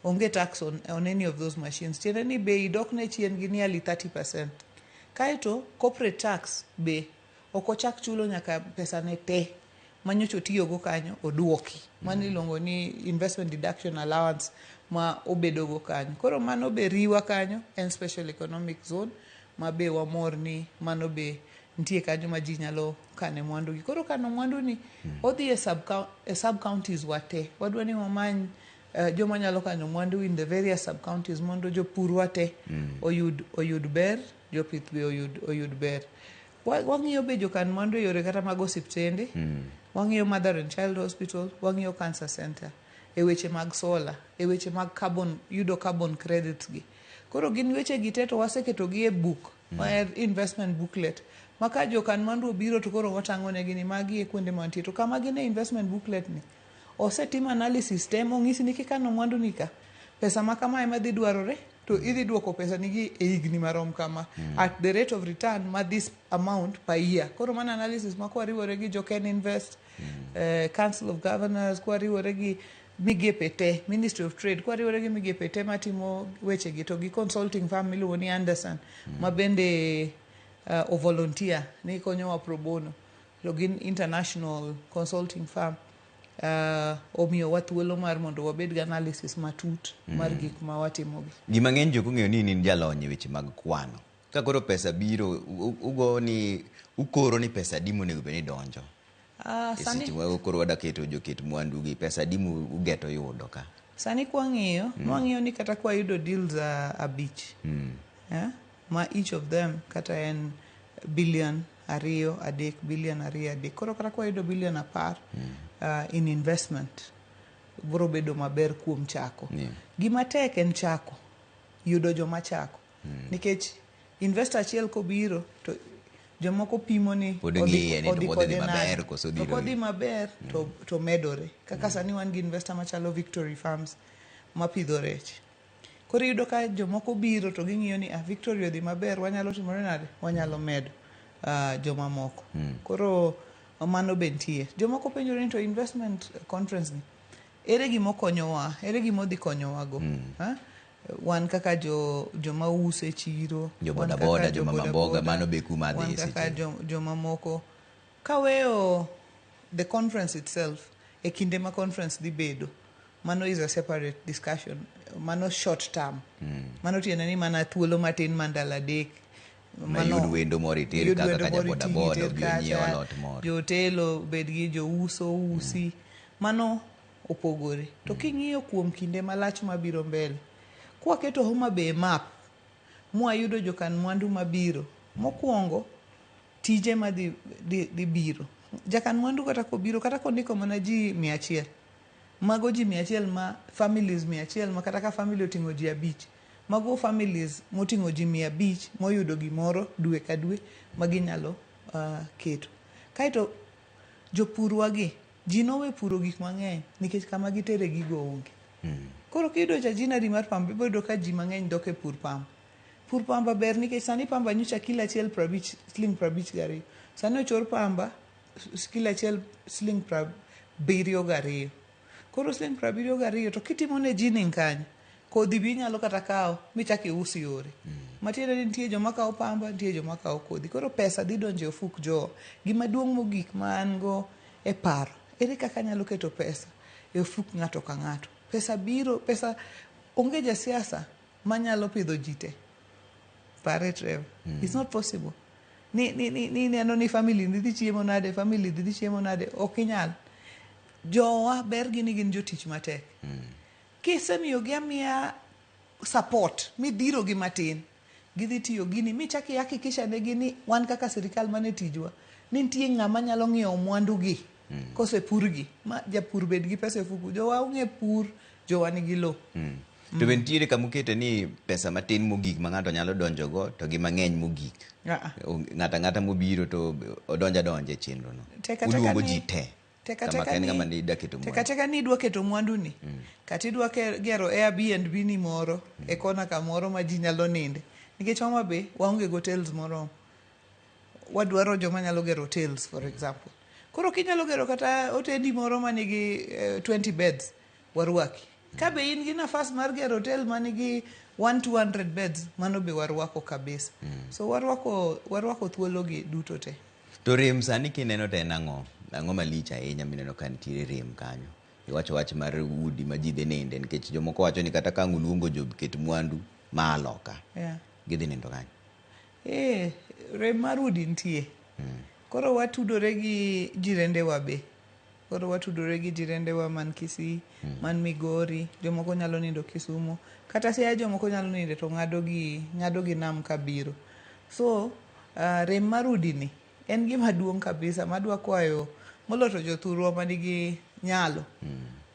Onge tax on any of those machines. Tiende ni bei dok ne chien gi nearly 30%. Kaeto corporate tax be ok ochak chulo nyaka pesa ne te manyocha otiyogo kanyo oduoki. Mano iluongo ni investment deduction allowance ma obedogo kanyo. Koro mano be riwa kanyo en special economic zone ma be wamor ni mano be nitie kanyo ma ji nyalo kane mwandu gi. Koro kano mwandu ni odhi e sub counties wa te. Wadwa ni wamany joma nyalo kano mwandu in the various sub counties mondo jopur wa te oyud ber, jopith be oyud ber. Wang'iyo be jokan mwandu e yore kata mag osiptende, wang'iyo Mother and Child Hospital, wang'iyo Cancer Center, e weche mag solar, e weche mag carbon, yudo carbon credits gi. Koro gin weche gi te to waseketo gi e book, ma en investment booklet. Ma ka jokan mwandu obiro to koro watang'o negi ni magi e kuonde mantie. To kama gin e investment booklet ni, osetim analysis te mong'isi ni kikano mwandu ni ka, pesa ma kama ema dhi dwarore, to idhi duoko pesa nigi e higni marom kama at the rate of return ma this amount per year. Koro mano analysis ma kwariwore gi jo Ken Invest, Council of Governors, kwariwore gi migepe te, Ministry of Trade, kwariwore gi migepe te matimo weche gi to gi consulting firm miluongo ni Anderson, ma bende o volunteer ni konyowa pro bono. To gin international consulting firm. Omiyowa thuolo mar mondo wabed gi analysis matut mar gik ma watimogi. Ji mang'eny jok ong'eyo ni in jalony e weche mag kwano. Ka koro pesa biro, ugo ni ukoro ni pesa adi monego bed ni donjo. E seche ma koro wadwa keto joket mwandu gi, pesa adi ugeto yudo ka? Sani kwang'iyo, nwang'iyo ni kata kwayudo deals 5, ma each of them kata en billion 2 3, billion 2 3. Koro kata kwayudo billion 10 in investment, biro bedo maber kuom chako. Gima tek en chako, yudo joma chako. Nikech investor achiel kobiro to jomoko pimo ni Pod ng'iye ni to odhi odhi kode maber nade. koso odhi To kodhi royo. maber to medore. Kaka sani wan gi investor machalo Victory Farms mapidho rech. Koro iyudo ka jomoko biro to ging'iyo ni Victory odhi maber, wanyalo timore nade? Wanyalo medo jomamoko. Koro mano be nitie. Jomoko penjore ni to investment conference ni ere gima okonyowa? Ere gima odhi konyowago? Wan kaka jo joma uso e chiro, Jo wan boda kaka boda, jo joma boda mamboga, boda, mano be kuma wan dhi kaka seche. jomamoko. Kaweyo the conference itself, e kinde ma conference dhi bedo, mano is a separate discussion. Mano short term. Mano tiende ni mana thuolo matin ma ndalo 3. Ma yud wendo moro iter yud kaka wendo ka moro jaboda iting' boda iter obi onyiew kacha, alot moro. Johotel obed gi jouso usi. Mano opogore. To king'iyo kuom kinde malach mabiro mbele, kwaketo Homa Bay e map, mwayudo jokan mwandu mabiro, mokwongo tije madhi dhi biro. Jakan mwandu kata kobiro, kata kondiko mana ji 100, mago ji 100 ma families 100 ma kata ka family oting'o ji 5, mago families moting'o ji 500 moyudo gimoro dwe ka dwe ma ginyalo keto. Kaeto jopurwa gi, ji nowe puro gik mang'eny nikech kama gitere gigo onge. Koro kiyudo cha ginnery mar pamba, ibiro yudo ka ji mang'eny dok e pur pamba. Pur pamba ber nikech sani pamba nyocha kilo achiel 50, siling 52. Sani ochor pamba kilo achiel siling 72. Koro siling 72 to kitimo ne ginning kanyo, kodhi be inyalo kata kawo michak ius yore. Matiende ni nitie joma kawo pamba, nitie joma kawo kodhi. Koro pesa dhi donjo e ofuk jowa. Gima duong' mogik ma an go e paro, ere kaka anyalo keto pesa e ofuk ng'ato ka ng'ato. Pesa biro, pesa onge jasiasa manyalo pidho ji te. Pare Trevor. It's not possible. Ni ni ni ni neno ni family ni dhi chiemo nade, family dhi chiemo nade, ok inyal. Jowa ber gi ni gin jotich matek. Kisemiyogi amiya support, midhiro gi matin, gidhi tiyo gini, michak ihakikisha negi ni wan kaka sirikal mane tijwa, ni nitie ng'ama nyalo ng'iewo mwandu gi kosepurgi, ma japur bed gi pesa e ofuku. Jowa ong'e pur, jowa nigi lowo. To be nitiere kama ukete ni pesa matin mogik ma ng'ato nyalo donjogo to gi mang'eny mogik. Ng'ato ang'ata mobiro to odonjo adonja e chenro no. Teka teka Uluongo ni- ji te. Teka Kama teka ka en ni- ng'ama ni da keto teka mwandu. teka ni idwa keto mwandu ni, kata idwa gero Airbnb ni moro e kona kamoro ma ji nyalo ninde. Nikech Homa Bay waonge gi hotels moromo. Wadwaro joma nyalo gero hotels for example. Koro kinyalo gero kata otendi moro manigi 20 beds, warwaki. Ka be in gi nafas mar gero hotel manigi 1-200 beds, mano be warwako kabisa. So warwako thuolo gi duto te. To rem sani kineno to en ang'o? Ang'o malich ahinya mineno ka nitiere rem kanyo? Iwacho wach mar udi ma ji dhi ninde nikech jomoko wacho ni kata ka ang' uluongo joket mwandu ma loka, gidhi nindo kanyo. Rem mar udi nitie. Koro watudore gi jirendewa be. Koro watudore gi jirendewa man Kisii, man Migori, jomoko nyalo nindo Kisumu, kata Siaya jomoko nyalo ninde to ng'ado gi nam kabiro. So, rem mar udi ni en gima duong' kabisa madwa kwayo moloyo to jothurwa manigi nyalo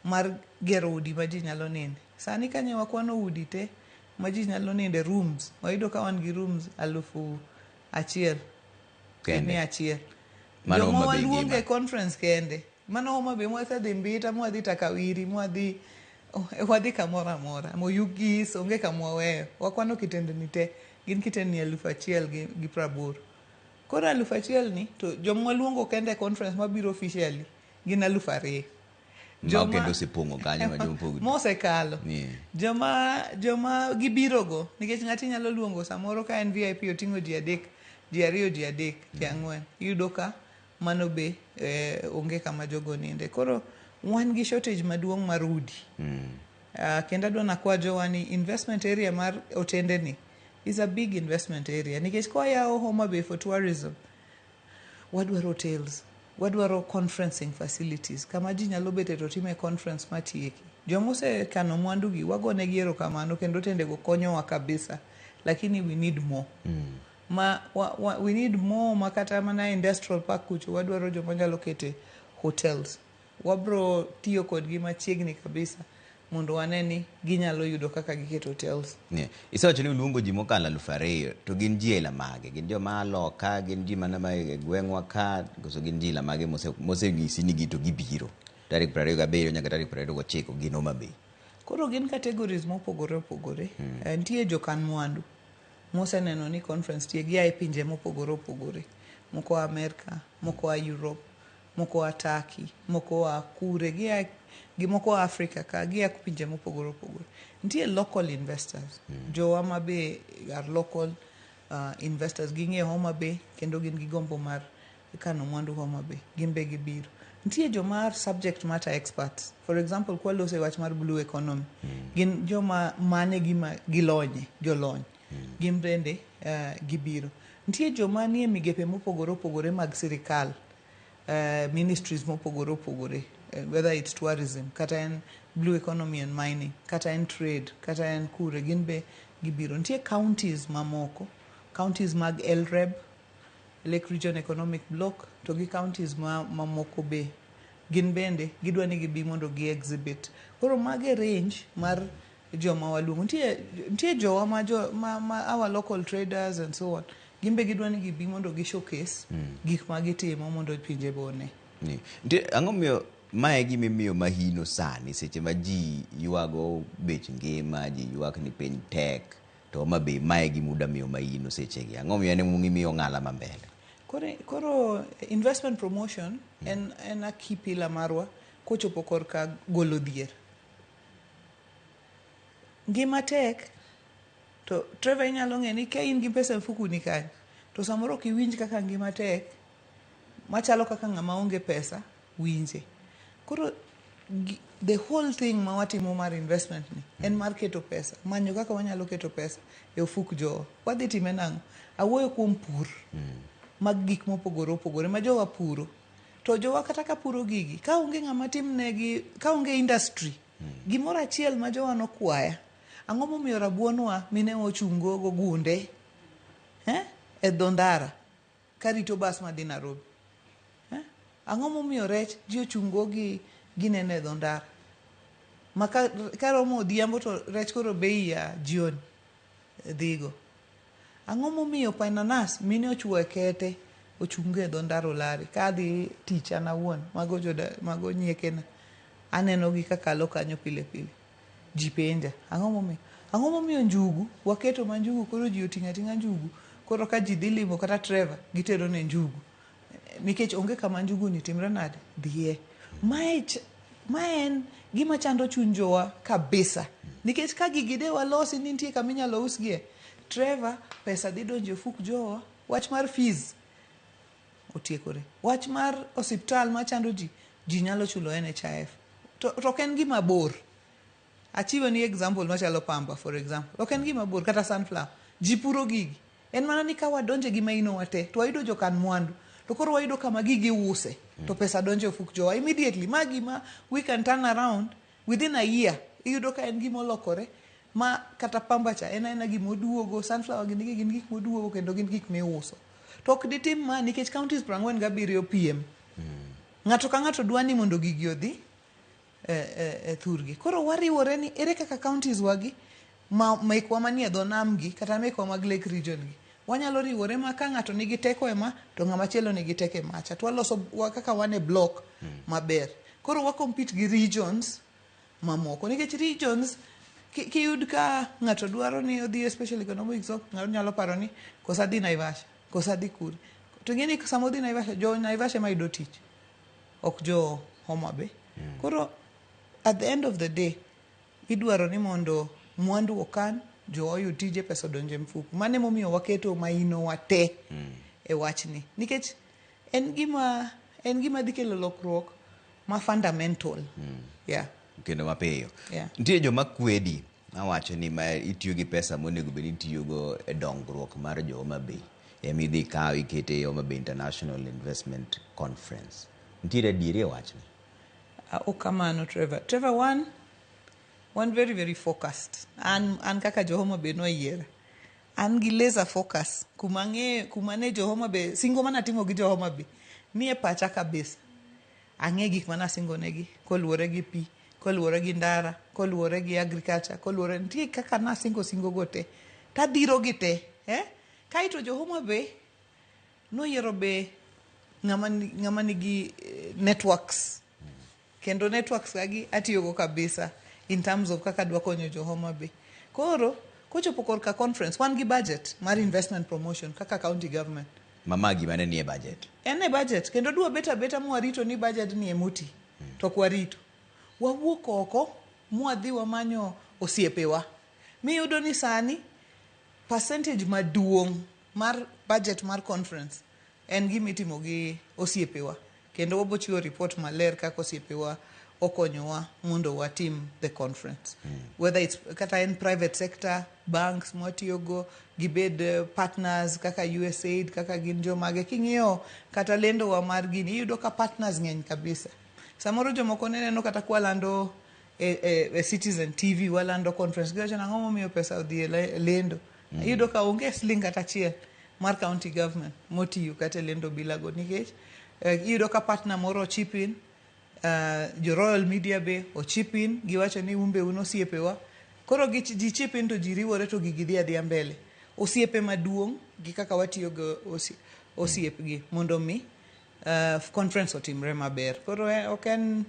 mar gero udi ma ji nyalo ninde. Sani kanye wakwano udi te ma ji nyalo ninde rooms, wayudo ka wan gi rooms 1000 Kende. 100. Mano Joma Homa Bay waluongo ngima. e conference kende. Mano Homa Bay mwasedhi Mbita, mwadhi Takawiri, mwadhi wadhi kamoro amora. Moyugis, onge kama waweyo. Wakwano kitendni te, gin kitendni 1080. Koro 1000 ni, to joma waluongo kende e conference mabiro officially, gin 2000. Ma kendo osepong'o kanyo ma joma pogre. Mosekalo. Joma gibirogo, nikech ng'ati nyalo luongo samoro ka en VIP oting'o ji 3, ji 2, ji 3, ji 4. Iyudo ka mano be onge kama jogo ninde. Koro wan gi shortage maduong' mar udi. Kendo adwa nakwa jowa ni investment area mar otende ni is a big investment area. Nikech kwayawo Homa Bay for tourism, wadwaro hotels, wadwaro conferencing facilities, kama ji nyalo bete to time conference matieki. Joma osekano mwandu gi, wagonegi erokamano kendo otendego konyowa kabisa. Lakini we need more. We need more ma kata mana industrial park kucho wadwaro joma nyalo kete hotels. Wabro tiyo kodgi machiegni kabisa mondo wane ni ginyalo yudo kaka giketo hotels. Isewacho ni uluongo ji mokalo 2000 to gin ji aila mage? Gin joma loka, gin ji mana ma e gweng'wa ka, koso gin ji aila mage moseng'isi ni gi to gibiro? Tarik 27 nyaka tarik 29 gin Homa Bay. Koro gin categories mopogore opogore. Nitie jokan mwandu moseneno ni conference tie gia e pinje mopogore opogore. Moko a Amerka, moko a Europe, moko a Turkey, moko a kure, gia gi moko a Africa ka, gia pinje mopogore opogore. Nitie local investors, jowa ma be are local investors, ging'eyo Homa Bay kendo gin gi gombo mar kano mwandu Homa Bay, gin be gibiro. Nitie joma are subject matter experts. For example, kwaloso e wach mar blue economy, gin joma mane gima gilonye, jolony. Gin bende gibiro. Nitie joma nie migepe mopogore opogore mag sirikal, ministries mopogore opogore, whether it's tourism, kata en blue economy and mining, kata en trade, kata en kure, gin be gibiro. Nitie counties mamoko, counties mag LREB, Lake Region Economic Bloc, to gi counties mamoko be gin bende gidwa ni gibi mondo gi exhibit. Koro mage range mar joma waluongo. Nitie jowa ma our local traders and so on, gin be gidwa ni gibi mondo gi showcase gik ma gitimo mondo pinje be one. Nitie ang'o miyo mae gima imiyo mahino sani seche ma ji ywago bech ngima, ji ywak ni piny tek, to Homa Bay mae gima uda miyo mahino sechegi. Ang'o miyo en ema imiyo ong'ala ma mbele? Koro investment promotion en a key pillar marwa kochopo korka golo dhier. Ngima tek to Trevor inyalo ng'e ni ka in gi pesa e mfukoni kanyo to samoro ok iwinj kaka ngima tek machalo kaka ng'ama onge pesa winje. Koro the whole thing ma watimo mar investment ni en mar keto pesa, manyo kaka wanyalo keto pesa e ofuk jowa. Wadhi time nang'o? Awuoyo kuom pur mag gik mopogore opogore ma jowa puro. To jowa kata ka puro gigi, ka onge ng'ama timnegi, ka onge industry, gimoro achiel ma jowa nokwaya, ang'o momiyo rabuonwa mine ochungo go gunde e dho ndara karito bas madhi Nairobi? Ang'o momiyo rech ji ochungo gi ginene e dho ndara? Ma ka romo odhiambo to rech koro bei ya jioni dhigo. Ang'o momiyo pananas mine ochuo e kete ochungo e dho ndara Olari? Ka adhi tich an awuon, mago nyiekena, aneno gi kakalo kanyo pile pile. Ji penja, ang'o momiyo? Ang'o momiyo njugu, waketo ma njugu koro ji oting'o ating'a njugu, koro ka ji dhi limo kata Trevor, gitero ne njugu. Nikech onge kama njugu ni timre nade? Dhiye. Mae en gima chando chuny jowa kabisa. Nikech ka gigi de walosi ni nitie kama inyalo usgie, Trevor, pesa dhi donjo e ofuk jowa. Wach mar fees otiekore. Wach mar osiptal machando ji, ji nyalo chulo NHIF. To ok en gima bor. Achiwo ni example machalo pamba, for example. Ok en gima bor, kata sunflower. Ji puro gigi. En mana ni ka wadonje gi maino wate, to wayudo jokan mwandu. To koro wayudo kama gigi use, to pesa donjo e ofuk jowa. Immediately, ma gima we can turn around within a year. Iyudo ka en gima olokore, ma kata pamba cha en aena gima oduogo, sunflower gin gin gik moduogo kendo gin gik miuso. To ok ditim ma nikech counties 47 PM. Ng'ato ka ng'ato dwa ni mondo gigi odhi e thurgi. Koro wariwore ni ere kaka counties wagi ma mekwa manie dho nam gi kata mekwa mag Lake Region gi wanyalo riwore ma ka ng'ato nigi teko ema to ng'ama chielo nigi teko e macha to waloso kaka wan e block maber. Koro wa compete gi regions mamoko nikech regions kiyud ka ng'ato dwaro ni odhi e special economic zone, ng'ato nyalo paro ni kosa dhi Naivasha, kosa dhi kure. To ing'e ni sama odhi Naivasha, jo Naivasha ema yudo tich, ok jo Homa Bay. Koro at the end of the day idwaro ni mondo mwandu okan, jo oyud tije, pesa odonje e mfuko. Mano emomiyo waketo maino wa te e wachni. Nikech en gima dhi kelo lokruok ma fundamental. Yeah. Kendo mapiyo. Yeah. Nitie joma kwedi mawacho ni ma itiyo gi pesa monego bed ni itiyogo e dongruok mar jo Homa Bay. Ema idhi ikaw ikete e Homa Bay International Investment Conference. Nitiere adieri e wachni? Ok kamano, Trevor. Trevor, one very, very focused. An kaka jo Homa Bay noyiera. An gi laser focus. Kuma ang'e, kuma ne jo Homa Bay, singo mana timo gi jo Homa Bay, nie pacha kabisa. Ang'e gik mana singo negi, koluwore gi pi, koluwore gi ndara, koluwore gi agriculture, koluwore, nitie kaka nasingo singo go te. Tadhiro gi te, eh? Kaeto jo Homa Bay noyiero be ng'ama nigi networks. Kendo networks kagi atiyogo kabisa in terms of kaka dwa konyo jo Homa Bay. Koro, kochopo korka conference, wan gi budget mar investment promotion kaka county government. Ma gima ne nie budget. En e budget kendo dwa bet abeta mwarito ni budget ni emoti to ok warito. Wawuok oko mwadhi wamanyo osiepewa. Miyudo ni sani percentage maduong' mar budget mar conference en gima itimo gi osiepewa kendo wabo chiwo report maler kaka osiepewa okonyowa mondo watim the conference. Whether it's kata en private sector banks mwatiyogo gibed partners kaka USAID kaka gin jomage king'iyo kata lendowa mar gini iyudo ka partners ng'eny kabisa. Samoro jomoko ne neno kata kwalando e Citizen TV walando conference giwacho nang'o momiyo pesa odhi e lendo. Iyudo ka onge siling kata achiel mar county government motiyo kata e lendo bilago nikech iyudo ka partner moro chip in, jo Royal Media be ochip in giwacho ni un be un osiepewa. Koro gi ji chip in to ji riwore to gigi dhi adhiya mbele. Osiepe maduong' gi kaka watiyo gi osiepgi mondo mi conference otimre maber. Koro ok en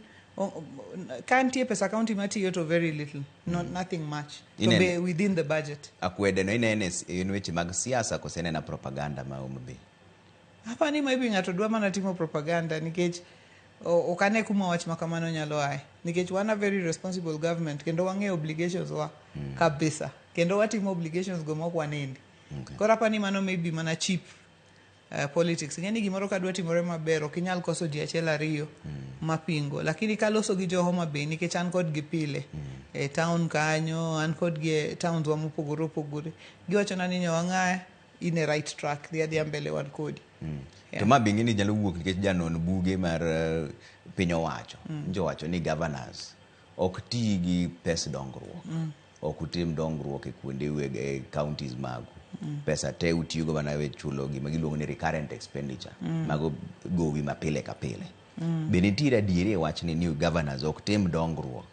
ka nitie pesa county matiyo to very little, not nothing much. To be within the budget. Akwede no inene en weche mag siasa kose en propaganda ma Homa Bay? Apani maybe ng'ato dwa mana timo propaganda nikech ok ane kuma wach ma kamano nyalo aye. Nikech wan a very responsible government kendo wang'eyo obligations wa kabisa. Kendo watimo obligations go mok wanindi. Koro apani mano maybe mana cheap politics. Ing'e ni gimoro ka dwa timore maber ok inyal koso ji achiel ariyo mapingo. Lakini kaloso gi jo Homa Bay nikech an kodgi pile e town kanyo, an kodgi e towns wa mopogore opogore. Giwachona ni Nyawang'aya in e right track, dhi adhiya mbele wan kodi. To ma be ing'e ni nyalo wuok nikech janon buge mar piny owacho. Njo wacho ni governors ok ti gi pes dongruok. Ok utim dongruok e kuonde e counties magu. Pesa te utiyogo mana e chulo gima giluongo ni recurrent expenditure. Mago gowi ma pile ka pile. Be nitiere adieri e wachni ni governors ok tim dongruok?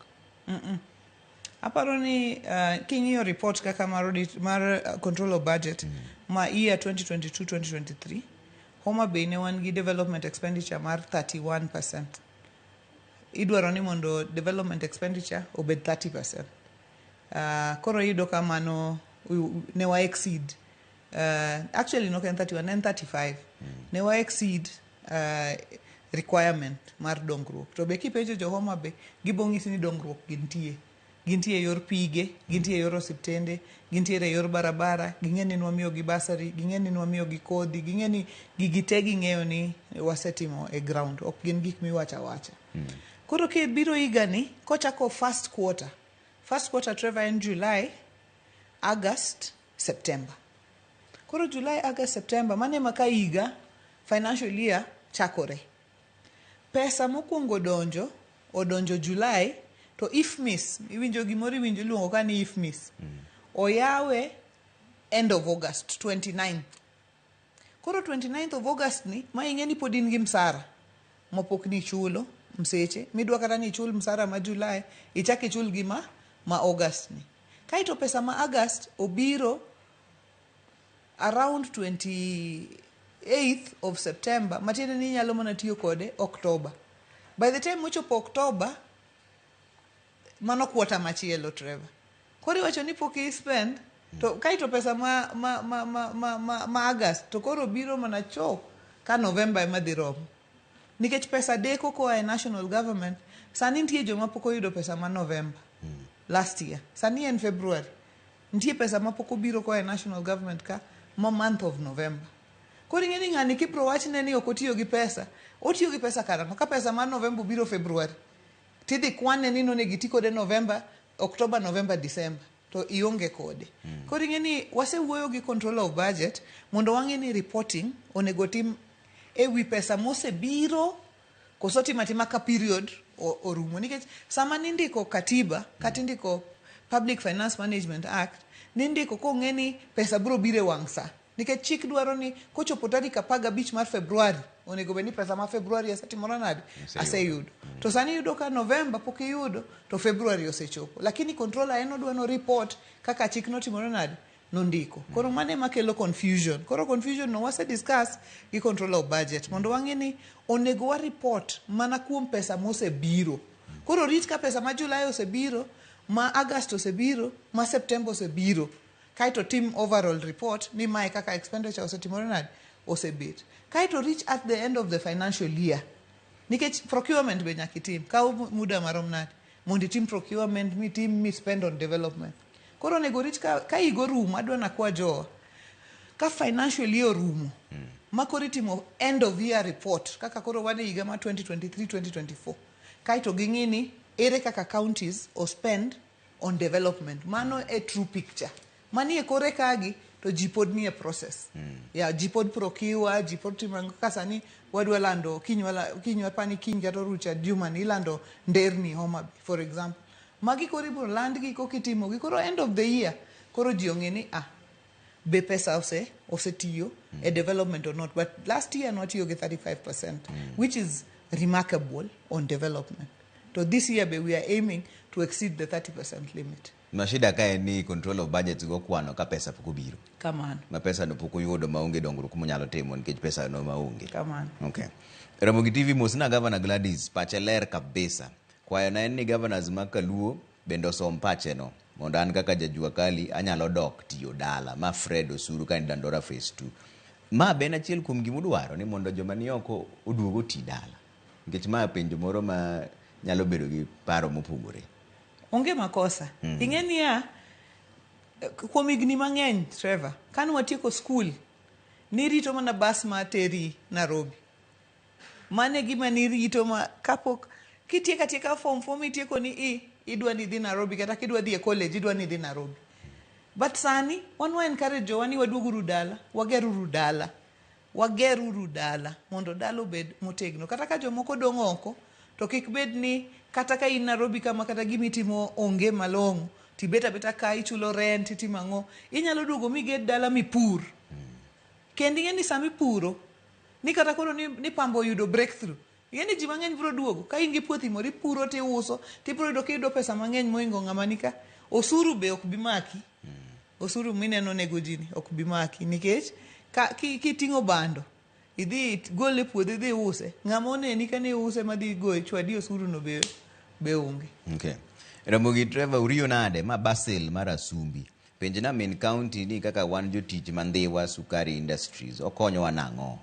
Aparo ni king'iyo report kaka mar audit mar control of budget ma year 2022-2023, Homa Bay ne wan gi development expenditure mar 31%. Idwaro ni mondo development expenditure obed 30%. Koro iyudo ka mano ne wa exceed. Actually nok en 31, ne en 35. Ne wa exceed requirement mar dongruok. To be kipenjo jo Homa Bay, gibo ng'isi ni dongruok gintie. Gintie e yor pige, gintie e yor osiptende, gintiere e yor barabara, ging'e ni nwamiyogi bursary, ging'e ni nwamiyogi kodhi, ging'e ni gigi te ging'eyo ni wasetimo e ground, ok gin gik miwacho awacha. Koro kibiro higani, kochako first quarter, Trevor en July, August, September. Koro July, August, September, mano ema ka higa financial year chakore. Pesa mokwongo donjo, odonjo July, to IFMIS, iwinjo gimoro iwinjo iluongo ka ni IFMIS. Oyawe end of August, 29th. Koro 29th of August ni, ma ing'e ni pod in gi msara mapok ni ichulo mseche, midwa kata ni ichul msara ma July, ichak ichul gi ma August ni. Kaeto pesa ma August obiro around 28th of September, matiende ni inyalo mana tiyo kode October. By the time ochopo October, mano quarter machielo Trevor. Koro iwacho ni pok i spend, to kaeto pesa ma August, to koro biro mana cho ka November ema dhi romo. Nikech pesa deko koa e national government, sani nitie joma pok oyudo pesa ma November last year. Sani en February. Nitie pesa ma pok obiro koa e national government ka ma month of November. Koro ing'e ni ng'ani kibro wachne ni ok otiyo gi pesa, otiyo gi pesa karang'o? Ka pesa mar November obiro February, tidhi kwane ni nonego iti kode November, October, November, December, to ionge kode. Koro ing'e ni wasewuoyo gi controller of budget mondo wang'e ni reporting onego tim ewi pesa mosebiro koso tim atima ka period orumo. Nikech sama nindiko katiba kata indiko Public Finance Management Act, nindiko kong'e ni pesa biro biro e wang' sa. Nikech chik dwaro ni kochopo tarik 15 mar February, onego bed ni pesa ma February asetimora nade? Aseyudo. To sani iyudo ka November pok iyudo, to February osechopo. Lakini controller en odwa no report kaka chik notimore nade? Nondiko. Koro mano ema kelo confusion. Koro confusion no wase discuss gi controller of budget mondo wang'e ni onego wa report mana kuom pesa mosebiro. Koro rit ka pesa ma July osebiro, ma August osebiro, ma September osebiro. Kaeto tim overall report ni mae kaka expenditure osetimore nade? osebet. Kaeto reach at the end of the financial year. Nikech procurement be nyaka itim. Kawo muda marom nade? Mondo itim procurement, mitim mi spend on development. Koro onego rit ka higa orumo, adwa nakwa jowa. Ka financial year orumo, ma koro itimo end of year report, kaka koro wan e higa mar 2023-2024. Kaeto ging'i ni ere kaka counties o spend on development. Mano e true picture. Manie kore kagi to ji pod nie process. Yeah, ji pod procure, ji pod timo ang'o. Kaka sani wadwa lando kiny kiny wapani kiny kata orucha juma ni ilando nderni Homa Bay, for example. Magi koro ibiro landgi koka itimogi. Koro end of the year, koro ji ong'e ni be pesa osetiyo e development or not. But last year nwatiyo gi 35%, which is remarkable on development. To this year be we are aiming to exceed the 30% limit. Ma shida ka en ni control of budgets go kwano ka pesa pok obiro. Kamano. Ma pesa no pok oyudo maonge dongruok monyalo timo nikech pesa no maonge. Kamano. Okay. Ramogi TV mosna Governor Gladys, pache ler kabisa. Kwayona en ni governors mag Kaluo bende osom pache no mondo an kaka jajua kali anyalo dok tiyo dala. Ma Fred Osuru ka en Dandora Phase 2. Ma be en achiel kuom gimudwaro ni mondo joma ni oko oduog oti dala. Nikech ma penjo moro ma nyalo bedo gi paro mopogore. Onge makosa. Ing'e niya, kuom higni mang'eny, Trevor, kane watieko skul, nirito mana bas ma teri Nairobi. Mano e gima nirito ma kapok kitieko atieka form 4 mitieko ni idwa ni idhi Nairobi kata kidwa dhi e college idwa ni idhi Nairobi. But sani wan wa encourage jowa ni waduoguru dala, wageruru dala. Wageruru dala mondo dala obed motegno. Kata ka jomoko dong' oko, to kik bed ni kata ka in Nairobi kama kata gimitimo onge malong'o, tibet abeta ka ichulo rent itimo ang'o, inyalo duogo miged dala mipur. Kendo ing'e ni sama ipuro, ni kata koro ni pamba oyudo breakthrough, ing'e ni ji mang'eny biro duogo. Ka in gi puothi moro ipuro tiuso, tibiro yudo kiyudo pesa mang'eny mohingo ng'ama ni ka. Osuru be ok bi maki. Osuru mineno nego ji ni ok bi maki nikech ka kiting'o bando idhi gole e puodho idhi use, ng'ama oneni ka ni iuse madhi goyi chwadi osuru no be onge. Okay. Ramogi Trevor uriyo nade ma Basil mar Asumbi. Penjna min county ni kaka wan jotich ma Ndhiwa Sukari Industries okonyowa nang'o?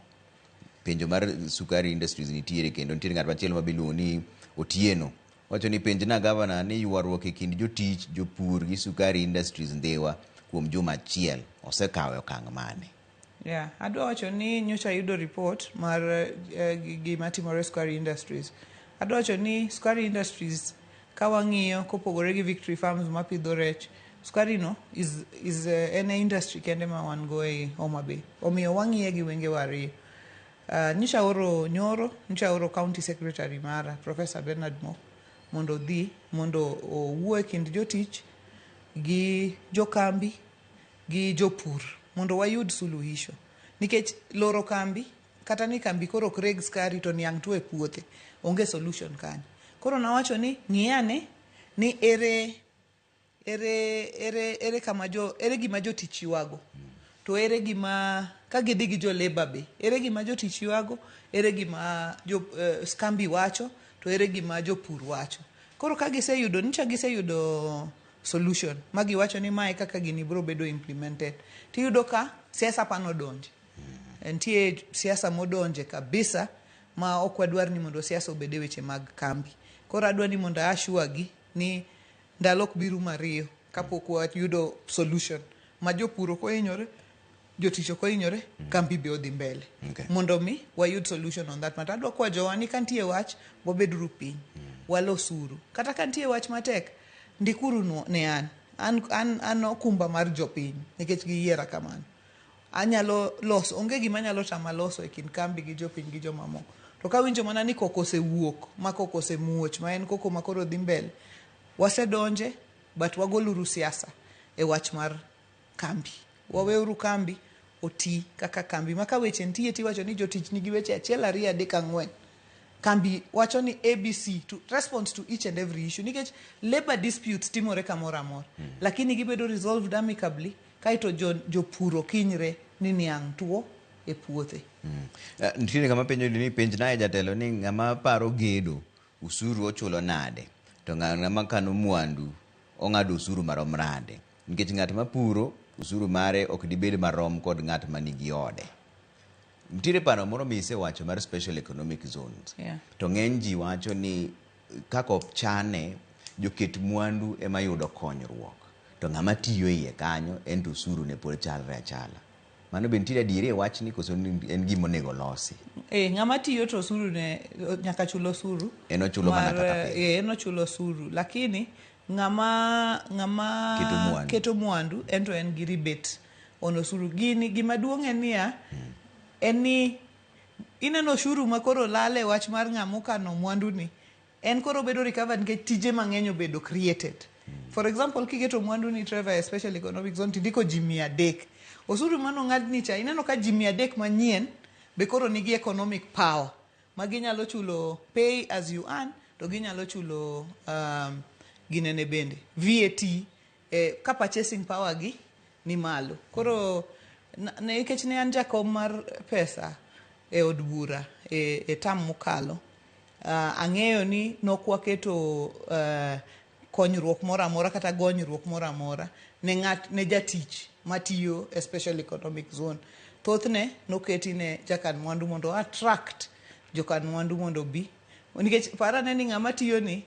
Penjo mar Sukari Industries nitiere kendo nitiere ng'at machielo ma biluongo ni Otieno. Wacho ni penjna gavana ni ywaruok e kind jotich, jopur gi Sukari Industries Ndhiwa kuom juma achiel osekawo e okang' mane? Yeah, adwa wacho ni nyocha ayudo report mar gima timore Sukari Industries. Adwa wacho ni Sukari Industries ka wang'iyo kopogore gi Victory Farms mapidho rech, sukari no is en e industry kende ma wan go e Homa Bay. Omiyo wang'iye gi wengewa ariyo. Nyocha aoro nyoro, nyocha aoro county secretary mara, Professor Bernard Mo, mondo odhi, mondo owuo e kind jotich gi jokambi gi jopur mondo wayud suluhisho. Nikech loro kambi, kata ni kambi koro ok reg sukari to niang' tuo e puothe, onge solution kanyo. Koro nawacho ni ng'i ane ni ere kama jo ere gima jotich ywago to ere gima ka gidhi gi jo labor be ere gima jotich ywago, ere gima jo kambi wacho to ere gima jopur wacho. Koro ka giseyudo nyicha giseyudo solution ma giwacho ni mae kaka gini biro bedo implemented, tiyudo ka siasa pano donje. Nitie siasa modonje kabisa ma ok wadwar ni mondo siasa obed e weche mag kambi. Koro adwa ni mondo assure gi ni ndalo ok bi rumo ariyo kapok wayudo solution ma jopur ok ohinyore, jotich ok ohinyore, kambi be odhi mbele. Mondo mi wayud solution on that matter. Adwa kwa jowa ni ka nitie wach, wabeduru piny, walosuru. Kata ka nitie wach matek, ndikuru ne an. An okumba mar jopiny nikech giyiera kamano. Anyalo loso, onge gima nyalo tama loso e kind kambi gi jopiny gi jomamoko. To kawinjo mana ni koko osewuok, ma koko osemuoch, ma en koko ma koro dhi mbele, wasedonje, but wagoluru siasa e wach mar kambi. Waweuru kambi oti kaka kambi. Ma ka weche nitie tiwacho ni jotich nigi weche 1, 2, 3, 4. Kambi wacho ni ABC to response to each and every issue. Nikech labor disputes timore kamoro amora. Lakini gibedo resolved amicably, kaeto jopur ok hinyre ni niang' tuo e puothe. Nitiere ng'ama penjo ni penj naye jatelo ni ng'ama paro gedo usuru ochulo nade to ng'ama kano mwandu ong'ado usuru marom nade, nikech ng'at mapuro usuru mare ok dibed marom kod ng'at manigi ode. Nitiere paro moro misewacho mar special economic zones. To ng'eny ji wacho ni kaka ochane, joket mwandu ema yudo konyruok. To ng'ama tiyo iye kanyo en to osuru ne pod chalre achala. Mano be nitiere adieri e wachni koso en gima onego losi? Ng'ama tiyo to osuru ne nyaka chul osuru. En ochulo mana kaka pile. En ochulo osuru. Lakini ng'ama keto mwandu. Keto mwandu en to en gi rebate on osuru. Gini gima duong' en niya, en ni ineno osuru ma koro lal e wach mar ng'ama okano mwandu ni, en koro bedo recovered nikech tije mang'eny obedo created. For example, kiketo mwandu ni Trevor e special economic zone tindiko ji 300. Osuru mano ng'adni cha, ineno ka ji 300 manyien be koro nigi economic power ma ginyalo chulo pay as you earn to ginyalo chulo ginene bende VAT ka purchasing power gi ni malo. Koro nikech ne an jakom mar pesa e od bura e term mokalo, ang'eyo ni nokwaketo konyruok moro amora kata gonyruok moro amora ne ng'at ne jatich matiyo e special economic zone. Thothne noketi ne jakan mwandu mondo attract jokan mwandu mondo obi. Nikech parane ni ng'ama tiyo ni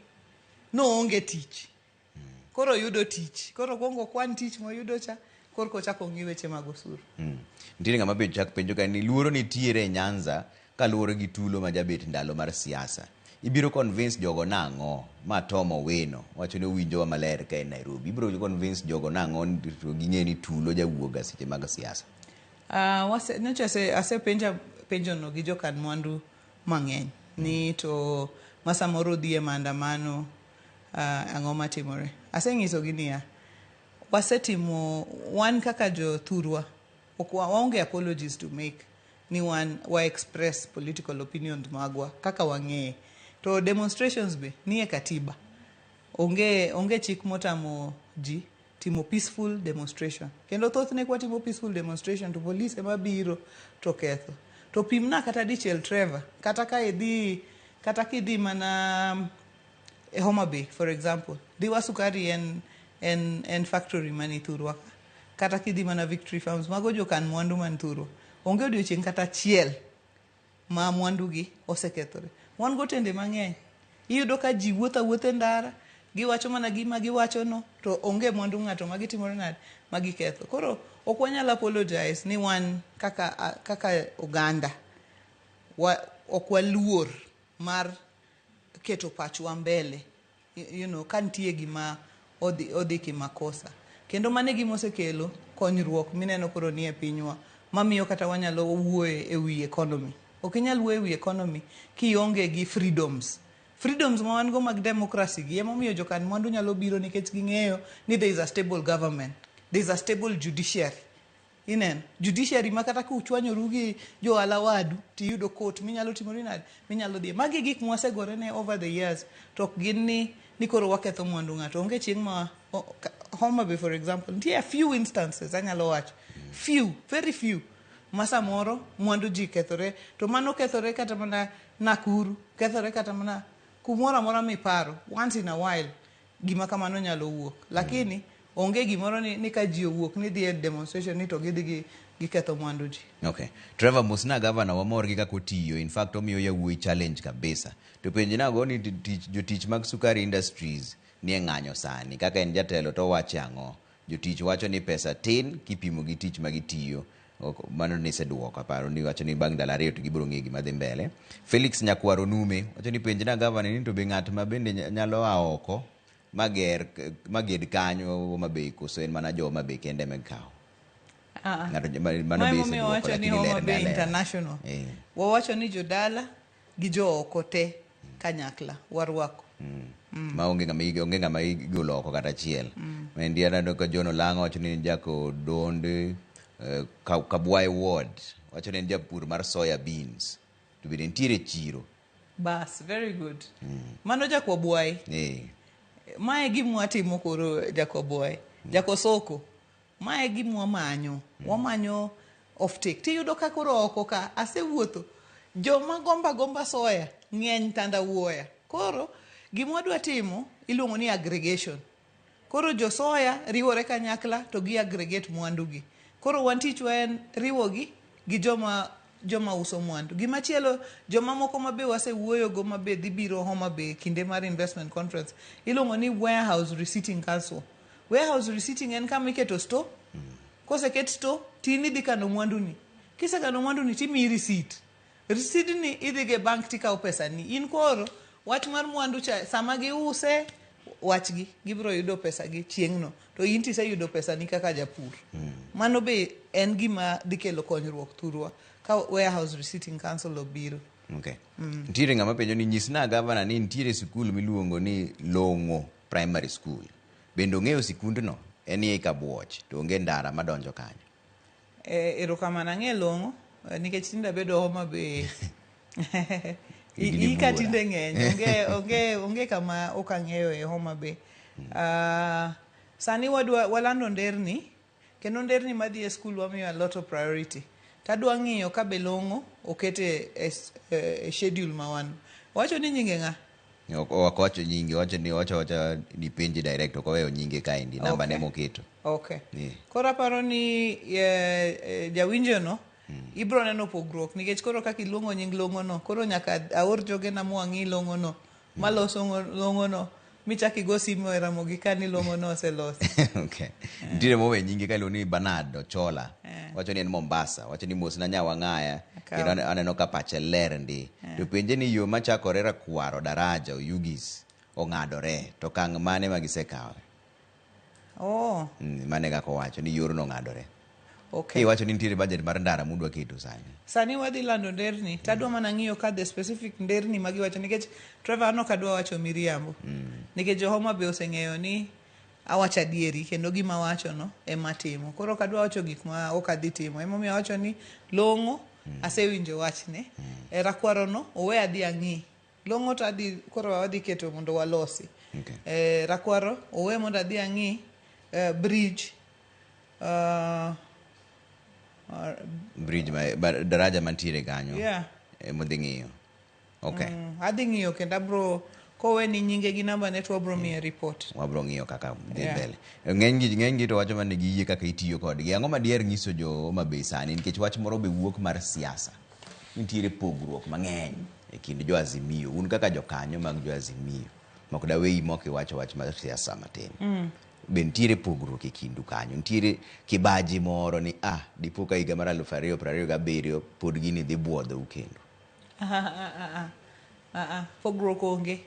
noonge tich. Koro yudo tich. Koro kuongo kwan tich moyudo cha, korka ochako ng'i weche mag osuru. Nitiere ng'ama be chak penjo ka ni luoro nitiere e Nyanza kaluwore gi tulo ma jabet ndalo mar siasa. Ibiro convince jogo nang'o ma Tom Owino wacho ni owinjowa maler ka en Nairobi. Ibiro convince jogo nang'o ni to ging'e ni tulo jawuoga seche mag siasa. Nyocha asepenja penjono gi jokan mwandu mang'eny ni to ma samoro dhi e maandamano, ang'o matimore. Aseng'isogi niya, wasetimo wan kaka jothurwa ok waonge apologies to make ni wan wa express political opinions magwa kaka wang'eye. To demonstrations be nie katiba. Onge chik motamo ji timo peaceful demonstration. Kendo thothne kwa timo peaceful demonstration to police ema biro to ketho. To pimna kata dichiel Trevor, kata ka idhi, kata kidhi mana e Homa Bay for example, Dhiwa Sukari en factory mani thurwa ka. Kata kidhi mana Victory Farms, mago jokan mwandu man thurwa. Onge odiochieng' kata achiel ma mwandu gi osekethore. Wan go tende mang'eny. Iyudo ka ji wuotho awuotha e ndara, giwacho mana gima giwacho no, to onge mwandu ng'ato ma gitimore nade, ma giketho. Koro ok wanyal apologize ni wan kaka oganda, ok waluor mar keto pachwa mbele, ka nitie gima odhi kimakosa. Kendo mano e gima osekelo konyruok mineno koro nie pinywa, mamiyo kata wanyalo wuoye e wi economy. Ok inyal wuoyo e wi economy kionge gi freedoms. Freedoms ma wan go mag democracy gi emomiyo jokan mwandu nyalo biro nikech ging'eyo ni there is a stable government, there is a stable judiciary. Ineno, judiciary ma kata kuchwanyoru gi johala wadu tiyudo court minyalo timori nade, minyalo dhiye. Magi gik mwasegore ne over the years, to ok gin ni koro waketho mwandu ng'ato. Onge chieng' ma Homa Bay for example, nitie a few instances anyalo wacho, few, very few, ma samoro mwandu ji kethore, to mano kethore kata mana Nakuru, kethore kata mana kumoro amora miparo, once in a while gima kamano nyalo wuok. Lakini onge gimoro ni ka ji owuok ni dhi e demonstration ni to gidhi giketho mwandu ji. Okay. Trevor, mosna gavana wamor gi kaka otiyo. In fact, omiyo yawuoyi challenge kabisa. To penj nago ni jotich mag Sukari Industries ni e ng'anyo sani. Kaka en jatelo to owacho ang'o? Jotich wacho ni pesa tin kipimo gi tich ma gitiyo. Ok, mano niseduoko, aparo ni wacho ni bang' ndalo 2 to gibiro ng'eyo gima dhi mbele. Felix Nyakwaro Nume wacho ni penj na gavana ni to be ng'at ma bende nyalo a oko maged kanyo Homa Bay koso en mana jo Homa Bay kende ema ikawo? Ng'ato mano Mae be momiyo iseduoko, wacho ni lakini Homa ler ne Bay alera. International. Wawacho ni jodala gi jo oko te kanyakla warwako. Ma onge ng'ama onge ng'ama igolo oko kata achiel. Endi aneno ka John Olang'o wacho ni en jakodonde, Kabwai Ward, wacho ni en japur mar soya beans. To bende nitiere chiro. Bas, very good. Mano Jakobwai. Mae gima watimo koro Jakobwai. Jakosoko. Mae gima wamanyo. Wamanyo off-take. Tiyudo ka koro oko ka asewuotho. Joma gomba gomba soya ng'eny tandawuoya. Koro gima wadwa timo iluongo ni aggregation. Koro jo soya riwore kanyakla to gi aggregate mwandu gi. Koro wan tichwa en riwogi gi joma joma uso mwandu. Gimachielo, joma moko ma be wasewuoyogo ma be dhi biro Homa Bay kinde mar investment conference iluongo ni warehouse receipting council. Warehouse receipting en kama iketo store. Koseket store, tin idhi kano mwanduni. Kisekano mwanduni timiyi receipt. Receipt ni idhi go e bank tikawo pesani. In koro wach mar mwandu cha sama giuse wachgi gibiro yudo pesagi chieng'no to in tiseyudo pesani kaka japur. Mano be en gima dhi kelo konyruok thurwa ka warehouse receipting council obiro. Okay. Nitiere ng'ama penjo ni nyisna gavana ni nitiere sikul miluongo ni Long'o Primary School. Bende ong'eyo sikundno? En ei Kabuoch to onge ndara madonjo kanyo. Erokamano ang'e long'o nikech tinde abedo Homa Bay. Higni Ika buora. tinde ng'eny onge kama ok ang'eyo e Homa Bay. Sani wadwa walando nderni kendo nderni madhi e skul wamiyo a lot of priority. Tadwa ng'iyo ka be long'o okete e schedule ma wan. Wacho ni nyinge ng'a? Ok owacho nyinge, owacho ni owacho awacha ni penje direct ok oweyo nyinge kaendi, namba ne moketo. Okay. Yeah. Koro aparo ni jawinjo no ibro neno pogruok nikech koro kaka iluongo nying long'o no koro nyaka aor jogena mwang'i long'o no maloso long'o no michak igo simu e Ramogi ka ni long'o no oselosi. Okay. Nitiere mowe nyinge ka iluongo ni Bernard Ochola. Wacho ni en Mombasa, wacho ni mosna Nyawang'aya kendo aneno ka pache ler ndi. To penje ni yo machakore Rakwaro daraja Oyugis ong'adore to okang' mane ma gisekawo? Oh. Mane kaka owacho ni yorno ong'adore. Okay. Iwacho ni nitiere budget mar ndara mudwa keto sani. Sani wadhi lando nderni tadwa mana ng'iyo ka the specific nderni ma giwacho nikech Trevor an ok adwa wacho miriambo. Nikech jo Homa Bay oseng'eyo ni awacho adieri kendo gima awacho no ema atimo. Koro ok adwa wacho gik ma ok adhi timo. Emomiyo awacho ni long'o asewinjo wachne. E rakwaro no owe adhi ang'i. Long'o to adhi koro wadhi keto mondo walosi. Okay. Rakwaro owe mondo adhi ang'i bridge. Bridge ma daraja mantiere kanyo. Yeah. Modhi ng'iyo. Okay. Adhi ng'iyo kendo abro kowe ni nyinge gi namba ne to wabro miye report. Wabro ng'iyo kaka dhi mbele. Ng'eny gi to wacho mana giyie kaka itiyo kodgi. Ang'o ma diher nyiso jo Homa Bay sani nikech wach moro be wuok mar siasa. Nitiere pogruok mang'eny e kind jo Azimio. Un kaka jokanyo mag jo Azimio. Mok daweyi mok iwacho wach mar siasa matin. Be nitiere pogruok e kindu kanyo? Nitiere kibaji moro ni dipo ka higa mar 2027 pod gini dhi buodhou kendo. Pogruok onge.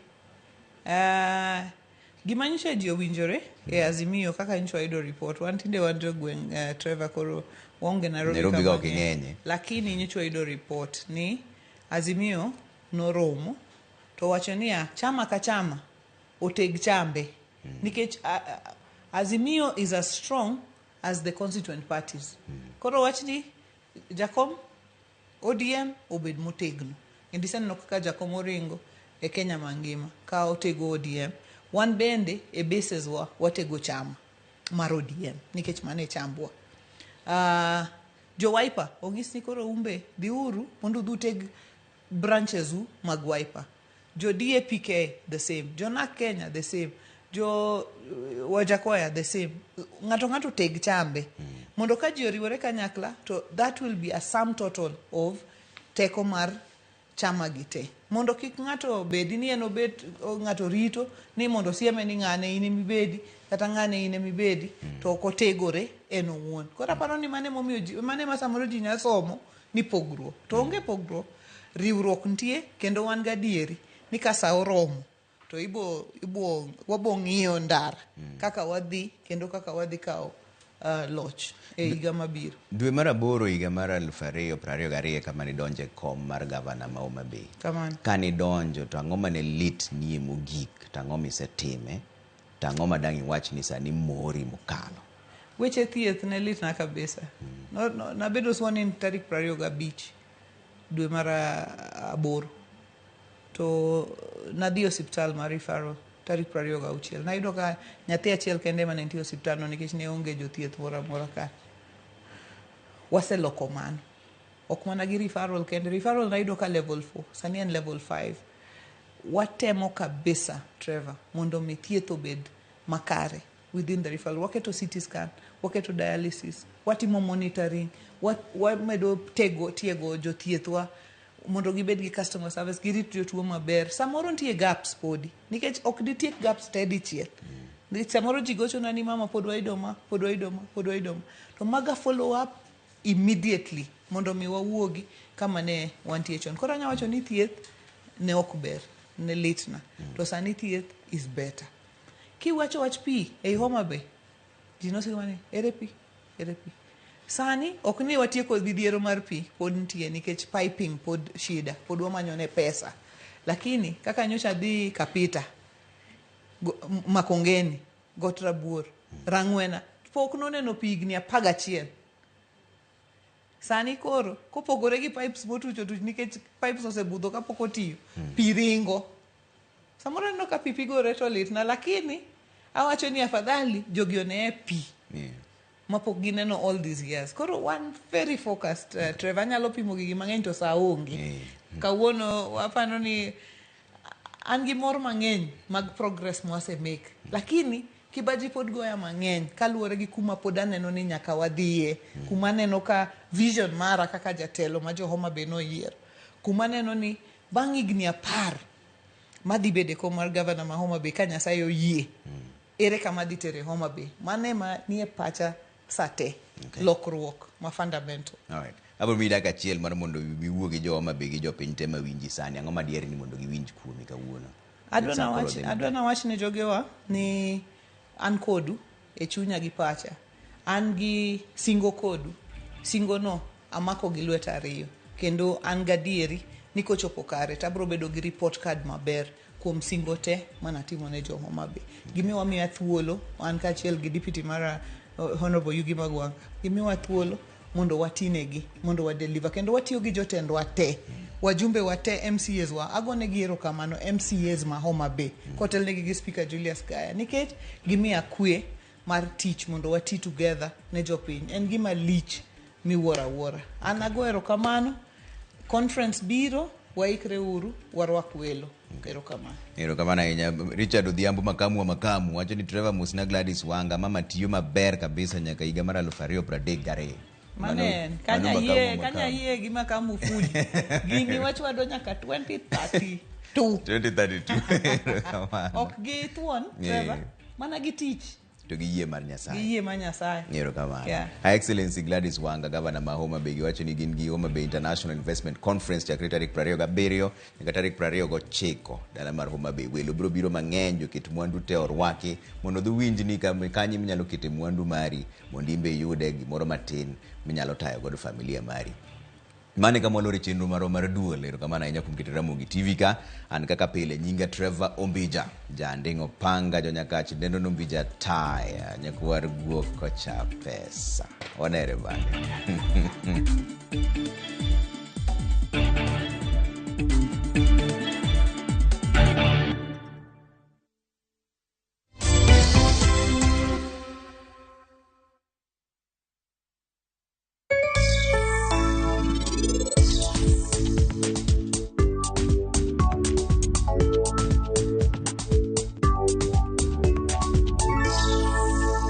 Gima nyiso ji owinjore e Azimio kaka nyiso wayudo report. Wan tinde wan jogweng' Trevor koro waonge Nairobi Nairobi ka ok mang'eny. ing'enye. Lakini nyocha wayudo report ni Azimio noromo to wacho niya chama ka chama oteg chambe. Nikech Azimio is as strong as the constituent parties. Koro wach ni Jakom ODM obed motegno. Kendo iseneno kaka Jakom oringo e Kenya mangima ka otego ODM. Wan bende e bases wa watego chama mar ODM nikech mano e chambwa. Jo Wiper onyis ni koro umbe dhiuru mondo udhi uteg branches u mag Wiper. Jo DAPK the same, jo NARC Kenya the same, jo Wajakoya the same. Ng'ato teg chambe. Mondo ka ji oriwore kanyakla to that will be a sum total of teko mar chama gi te. Mondo kik ng'ato bedi ni en obet ng'ato rito ni mondo sieme ni ng'ane in emibedi kata ng'ane in emibedi to ok otegore en owuon. Koro aparo ni mano emomiyo ji mano ema samoro ji nya somo ni pogruok. To onge pogruok, riwruok nitie kendo wan gadieri ni ka sa oromo to ibo wabo ng'iyo ndara kaka wadhi kendo kaka wadhi kawo loch e higa mabiro. Dwe mar aboro higa mar 2022 kama nidonjo e kom mar gavana ma Homa Bay. Kamano. Kanidonjo to ang'o mane lit nie mogik to ang'o misetime to ang'o ma dang' iwach ni sani mori mokalo? Weche thieth ne litna kabisa. No, nabedo sworn in tarik 25 dwe mar aboro. To nadhi e osiptal mar referral tarik 26. Nayudo ka nyathi achiel kende ema ne nitie e osiptal no nikech ne onge jothieth moro amora ka. Waseloko mano. Ok mana gi referral kende. Referral nayudo ka level 4, sani en level 5. Watemo kabisa, Trevor, mondo mi thieth obed makare within the referral. Waketo CT scan, waketo dialysis, Watimo monitoring, wamedo tiego jothiethwa mondo gibed gi customer service, girit jotuo maber. Samoro nitie gaps podi, nikech ok ditiek gaps te dichiel. Nikech samoro ji gochona ni mama pod wayudo ma, pod wayudo ma, pod wayudo ma. To maga follow up immediately mondo mi wawuogi kama ne wantie chon. Koro anya wacho ni thieth ne ok ber, ne litna. To sani thieth is better. Kiwacho wach pi ei Homa Bay, ji nosiko ni ere pi, ere pi. Sani ok ni watieko midhiero mar pi, pod nitie nikech piping pod shida, pod wamanyo ne pesa. Lakini kaka nyocha dhi Kapita, Makongeni, Got Rabuor, Rang'wena, pok noneno pi higni 11. Sani koro kopogore gi pipes motuch otuch nikech pipes osebudho kapok otiyo, pi ringo. Samoro aneno ka pi pigore to litna, lakini awacho ni afadhali jogi oneye pi mapok gineno all these years. Koro wan very focused. Trevor anyalo pimo gigi mang'eny to saa onge. Kawuono wapano ni an gi mor mang'eny mag progress mwase make. Lakini kibaji pod goya mang'eny kaluwore gi kuma pod aneno ni nyaka wadhiye. Kuma aneno ka vision mara kaka jatelo ma jo Homa Bay noyiero. Kuma aneno ni bang' higni 10 madhi bedo e kom mar gavana ma Homa Bay ka Nyasaye oyie. Ere kama dhi tere Homa Bay? Mano ema nie pacha sate. Lokruok ma fundamental. Alright. Abiro miyi dakika achiel mar mondo iwuo gi jo Homa Bay gi jopiny te mawinji sani. Ang'o ma diher ni mondo giwinj kuomi kawuono? Adwa nawach ne jogewa ni an kodu e chunya gi pacha. An gi singo kodu. Singo no amako gi lweta ariyo. Kendo an gadieri ni kochopo kare to abiro bedo gi report card maber kuom singo te manatimo ne jo Homa Bay. Gimiwa miya thuolo, an kaachiel gi deputy mara Honorable Yugi Magwanga. Gimiwa thuolo mondo watinegi, mondo wa deliver. Kendo watiyo gi jotendwa te, wajumbe wa te, MCAs wa. Agonegi erokamano MCAs ma Homa Bay. Kotelnegi gi Speaker Julius Gaya. Nikech gimiya kwe mar tich mondo wati together ne jopiny. En gima lich miwuoro awuora. An ago erokamano. Conference biro, waikre uru, warwak welo. Erokamano. Erokamano ahinya. Richard Odhiambo makamu wa makamu wacho ni Trevor Musna Gladys Wanga mama tiyo maber kabisa nyaka higa mar 2032. Manen, kanya yie gi makamu fuli. Gini wachwado nyaka 2032. 2032. Erokamano. Ok gi thuon, Trevor. Mana gi tich. To gi yie mar Nyasaye. Gi yie mar Nyasaye. Erokamano. Her Excellency Gladys Wanga, Governor ma Homa Bay, giwacho ni gin gi Homa Bay International Investment Conference chakre tarik 27 nyaka tarik 29 dala mar Homa Bay. Welo biro biro mang'eny, joket mwandu te orwaki mondo giwinj ni kanye minyalo kete mwandu mari mondo in be iyude gimoro matin minyalo tayo godo familia mari. Mane kama walore chenro marwa mar duol. Erokamano ahinya kuom keto Ramogi TV ka. An kaka pile nyinga Trevor Ombija, janding'o panga jonyakach dendo Ombija taya nyakwar guok kocha pesa. Wanere bang'e.